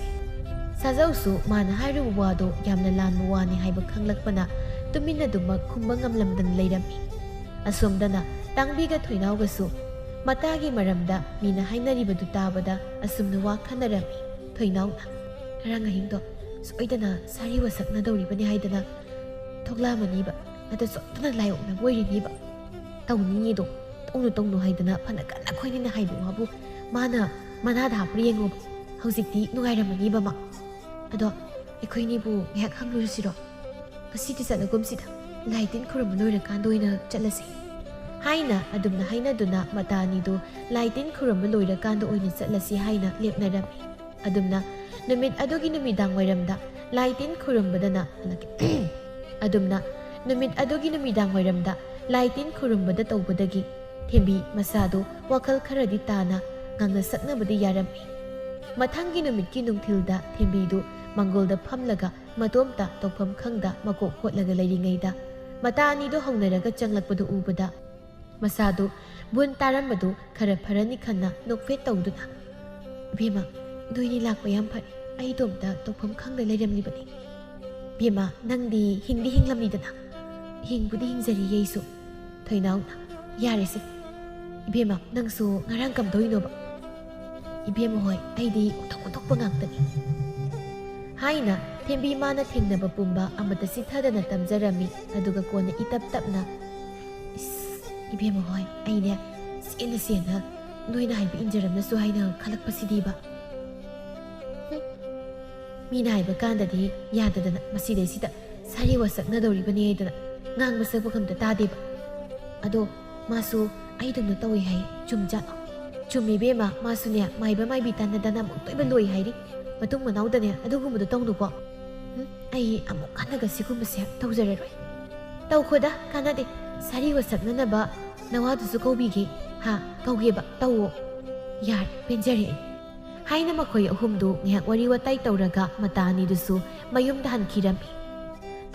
ꯁꯥꯖꯧꯁꯨ ꯃꯥꯅ ꯍꯥꯏꯔꯤꯕ ꯋꯥꯗꯣ ꯌꯥꯝꯅ ꯂꯥꯟꯕ ꯋꯥꯅꯤ ꯍꯥꯏꯕ ꯈꯪꯂꯛꯄꯅ ꯇꯨꯃꯤꯟꯅꯗꯨꯃꯛ ꯈꯨꯝꯕ ꯉꯝꯂꯝꯗꯅ ꯂꯩꯔꯝꯃꯤ꯫ ꯑꯁꯣꯝꯗꯅ ꯇꯥꯡꯕꯤꯒ ꯊꯣꯏꯅꯥꯎꯒꯁꯨ ꯃꯇꯥꯒꯤ ꯃꯔꯝꯗ ꯃꯤꯅ ꯍꯥꯏꯅꯔꯤꯕꯗꯨ ꯇꯥꯕꯗ ꯑꯁꯨꯝꯅ ꯋꯥ ꯈꯟꯅꯔꯝꯃꯤ꯫ ꯊꯣꯏꯅꯥꯎꯅ, "ꯉꯔꯥꯡ ꯑꯍꯤꯡꯗꯣ ꯁꯣꯏꯗꯅ ꯁꯥꯔꯤ ꯋꯥꯁꯛꯅꯗꯧꯔꯤꯕꯅꯤ ꯍꯥꯏꯗꯅ ꯊꯣꯛꯂꯛꯑꯃꯅꯤꯕ꯫ ꯑꯗ ꯁꯣꯏꯗꯅ ꯂꯥꯏꯑꯣꯛꯅꯕ ꯑꯣꯏꯔꯤꯅꯤꯕ꯫ ꯇꯧꯅꯤꯡꯉꯤꯗꯣ ꯇꯧꯅꯨ ꯇꯧꯅꯨ ꯍꯥꯏꯗꯅ ꯐꯅ ꯀꯟꯅ ꯈꯣꯏꯅꯤꯅ ꯍꯥꯏꯕ ꯋꯥꯕꯨ ꯃꯥꯅ ꯃꯅꯥꯗ ꯍꯥꯞꯄ꯭ꯔꯥ ꯌꯦꯡꯉꯣꯕ꯫ ꯍꯧꯖꯤꯛꯇꯤ ꯅꯨꯡꯉꯥꯏꯔꯝꯃꯅꯤꯕ ꯃꯥ꯫ ꯑꯗꯣ ꯑꯩꯈꯣꯏꯅꯤꯕꯨ ꯉꯥꯏꯍꯥꯛ ꯍꯪꯂꯨꯔꯁꯤꯔꯣ? ꯉꯁꯤꯗꯤ ꯆꯠꯂꯒꯨꯝꯁꯤꯗ, ꯂꯥꯏ ꯇꯤꯟ ꯈꯨꯔꯨꯝꯕ ꯂꯣꯏꯔꯀꯥꯟꯗ ꯑꯣꯏꯅ ꯆꯠꯂꯁꯤ," ꯍꯥꯏꯅ ꯑꯗꯨꯝꯅ ꯍꯥꯏꯅꯗꯨꯅ ꯃꯇꯥ ꯑꯅꯤꯗꯨ ꯂꯥꯏ ꯇꯤꯟ ꯈꯨꯔꯨꯝꯕ ꯂꯣꯏꯔꯀꯥꯟꯗ ꯑꯣꯏꯅ ꯆꯠꯂꯁꯤ ꯍꯥꯏꯅ ꯂꯦꯞꯅꯔꯝꯃꯤ꯫ ꯑꯗꯨꯝꯅ ꯅꯨꯃꯤꯠ ꯑꯗꯨꯒꯤ ꯅꯨꯃꯤꯗꯥꯡ ꯋꯥꯏꯔꯝꯗ ꯂꯥꯏ ꯇꯤꯟ ꯈꯨꯔꯨꯝꯕꯗꯅ ꯑꯗꯨꯝꯅ ꯅꯨꯃꯤꯠ ꯑꯗꯨꯒꯤ ꯅꯨꯃꯤꯗꯥꯡ ꯋꯥꯏꯔꯝꯗ ꯂꯥꯏ ꯇꯤꯟ ꯈꯨꯔꯨꯝꯕꯗ ꯇꯧꯕꯗꯒꯤ ꯊꯦꯝꯕꯤ ꯃꯁꯥꯗꯨ ꯋꯥꯈꯜ ꯈꯔꯗꯤ ꯇꯥꯅ ꯉꯥꯡꯅ ꯁꯛꯅꯕꯗꯤ ꯌꯥꯔꯝꯃꯤ꯫ ꯃꯊꯪꯒꯤ ꯅꯨꯃꯤꯠꯀꯤ ꯅꯨꯡꯊꯤꯜꯗ ꯊꯦꯝꯕꯤꯗꯨ ꯃꯪꯒꯣꯜꯗ ꯐꯝꯂꯒ ꯃꯇꯣꯝꯇ ꯇꯧꯐꯝ ꯈꯪꯗ ꯃꯀꯣꯛ ꯀꯣꯠꯂꯒ ꯂꯩꯔꯤꯉꯩꯗ ꯃꯇꯥ ꯑꯅꯤꯗꯨ ꯍꯧꯅꯔꯒ ꯆꯪꯂꯛꯄꯗꯨ ꯎꯕꯗ ꯃꯁꯥꯗꯨ ꯚꯨꯟ ꯇꯥꯔꯝꯕꯗꯨ ꯈꯔ ꯐꯔꯅꯤ ꯈꯟꯅ ꯅꯣꯛꯐꯦꯠ ꯇꯧꯗꯨꯅ, "ꯏꯕꯦꯝꯃ, ꯅꯣꯏꯅꯤ ꯂꯥꯛꯄ ꯌꯥꯝ ꯐꯔꯦ꯫ ꯑꯩ ꯏꯇꯣꯝꯇ ꯇꯧꯐꯝ ꯈꯪꯗ ꯂꯩꯔꯝꯂꯤꯕꯅꯤ꯫ ꯏꯕꯦꯝꯃ, ꯅꯪꯗꯤ ꯍꯤꯡꯗꯤ ꯍꯤꯡꯂꯝꯂꯤꯗꯅ?" "ꯍꯤꯡꯕꯨꯗꯤ ꯍꯤꯡꯖꯔꯤꯌꯦ ꯑꯩꯁꯨ꯫" ꯊꯣꯏꯅꯥꯎꯅ, "ꯌꯥꯔꯦꯁꯦ꯫ ꯏꯕꯦꯝꯃ, ꯅꯪꯁꯨ ꯉꯔꯥꯡ ꯀꯝꯗꯧꯔꯤꯅꯣꯕ?" "ꯏꯕꯦꯝꯃ ꯍꯣꯏ, ꯑꯩꯗꯤ ꯑꯣꯟꯊꯣꯛ ꯑꯣꯟꯊꯣꯛꯄ ꯉꯥꯛꯇꯅꯤ," ꯍꯥꯏꯅ ꯊꯦꯝꯕꯤ ꯃꯥꯅ ꯊꯦꯡꯅꯕ ꯄꯨꯝꯕ ꯑꯃꯠꯇ ꯆꯤꯠꯊꯗꯅ ꯇꯝꯖꯔꯝꯃꯤ꯫ ꯑꯗꯨꯒ ꯀꯣꯟꯅ ꯏꯇꯞ ꯇꯞꯅ, "ꯏꯁ, ꯏꯕꯦꯝꯃ ꯍꯣꯏ, ꯑꯩꯅꯦ ꯆꯦꯟꯅ ꯆꯦꯟꯅ ꯅꯣꯏꯅ ꯍꯥꯏꯕ ꯏꯟꯖꯔꯝꯅꯁꯨ ꯍꯥꯏꯅ ꯈꯜꯂꯛꯄꯁꯤꯗꯤꯕ꯫ ꯍꯨꯝ, ꯃꯤꯅ ꯍꯥꯏꯕ ꯀꯥꯟꯗꯗꯤ ꯌꯥꯗꯗꯅ ꯃꯁꯤꯗꯩꯁꯤꯗ ꯁꯥꯔꯤ ꯋꯥꯁꯛꯅꯗꯧꯔꯤꯕꯅꯤ ꯍꯥꯏꯗꯅ ꯉꯥꯡꯕ ꯁꯛꯄ ꯑꯝꯇ ꯇꯥꯗꯦꯕ꯫ ꯑꯗꯣ ꯃꯥꯁꯨ ꯑꯩꯗꯧꯅ ꯇꯧꯏ ꯍꯥꯏ, ꯆꯨꯝꯖꯥꯠꯂꯣ?" "ꯆꯨꯝꯃꯤ ꯏꯕꯦꯝꯃ, ꯃꯥꯁꯨꯅꯦ ꯃꯥꯏꯕ ꯃꯥꯏꯕꯤ ꯇꯥꯟꯅꯗꯅ ꯑꯃꯨꯛꯇꯣꯏꯕ ꯂꯣꯏ ꯍꯥꯏꯔꯤ꯫ ꯃꯇꯨꯡ ꯃꯅꯥꯎꯗꯅꯦ ꯑꯗꯨꯒꯨꯝꯕꯗꯣ ꯇꯧꯅꯨꯀꯣ꯫" ꯑꯩ ꯑꯃꯨꯛ ꯍꯟꯅꯒ ꯁꯤꯒꯨꯝꯕꯁꯦ ꯇꯧꯖꯔꯔꯣꯏ꯫ "ꯇꯧꯈꯣꯗ, ꯀꯥꯟꯅꯗꯦ꯫ ꯁꯥꯔꯤ ꯋꯥꯁꯛꯅꯅꯕ ꯅꯋꯥꯗꯨꯁꯨ ꯀꯧꯕꯤꯒꯦ꯫ ꯍꯥ, ꯀꯧꯒꯦꯕ, ꯇꯧꯋꯣ꯫ ꯌꯥꯔꯦ, ꯄꯦꯟꯖꯔꯦ ꯑꯩ"꯫ ꯍꯥꯏꯅ ꯃꯈꯣꯏ ꯑꯍꯨꯝꯗꯨ ꯉꯥꯏꯍꯥꯛ ꯋꯥꯔꯤ ꯋꯥꯇꯥꯏ ꯇꯧꯔꯒ ꯃꯇꯥ ꯑꯅꯤꯗꯨꯁꯨ ꯃꯌꯨꯝꯗ ꯍꯟꯈꯤꯔꯝꯃꯤ꯫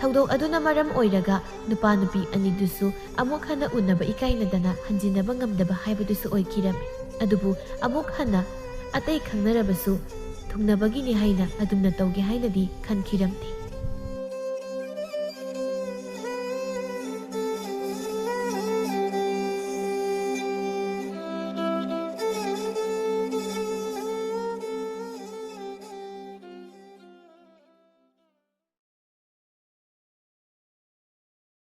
ꯊꯧꯗꯣꯛ ꯑꯗꯨꯅ ꯃꯔꯝ ꯑꯣꯏꯔꯒ ꯅꯨꯄꯥ ꯅꯨꯄꯤ ꯑꯅꯤꯗꯨꯁꯨ ꯑꯃꯨꯛ ꯍꯟꯅ ꯎꯅꯕ ꯏꯀꯥꯏꯅꯗꯅ ꯍꯟꯖꯤꯟꯅꯕ ꯉꯝꯗꯕ ꯍꯥꯏꯕꯗꯨꯁꯨ ꯑꯣꯏꯈꯤꯔꯝꯃꯤ꯫ ꯑꯗꯨꯕꯨ ꯑꯃꯨꯛ ꯍꯟꯅ ꯑꯇꯩ ꯈꯪꯅꯔꯕꯁꯨ ꯊꯨꯡꯅꯕꯒꯤꯅꯤ ꯍꯥꯏꯅ ꯑꯗꯨꯝꯅ ꯇꯧꯒꯦ ꯍꯥꯏꯅꯗꯤ ꯈꯟꯈꯤꯔꯝꯗꯦ꯫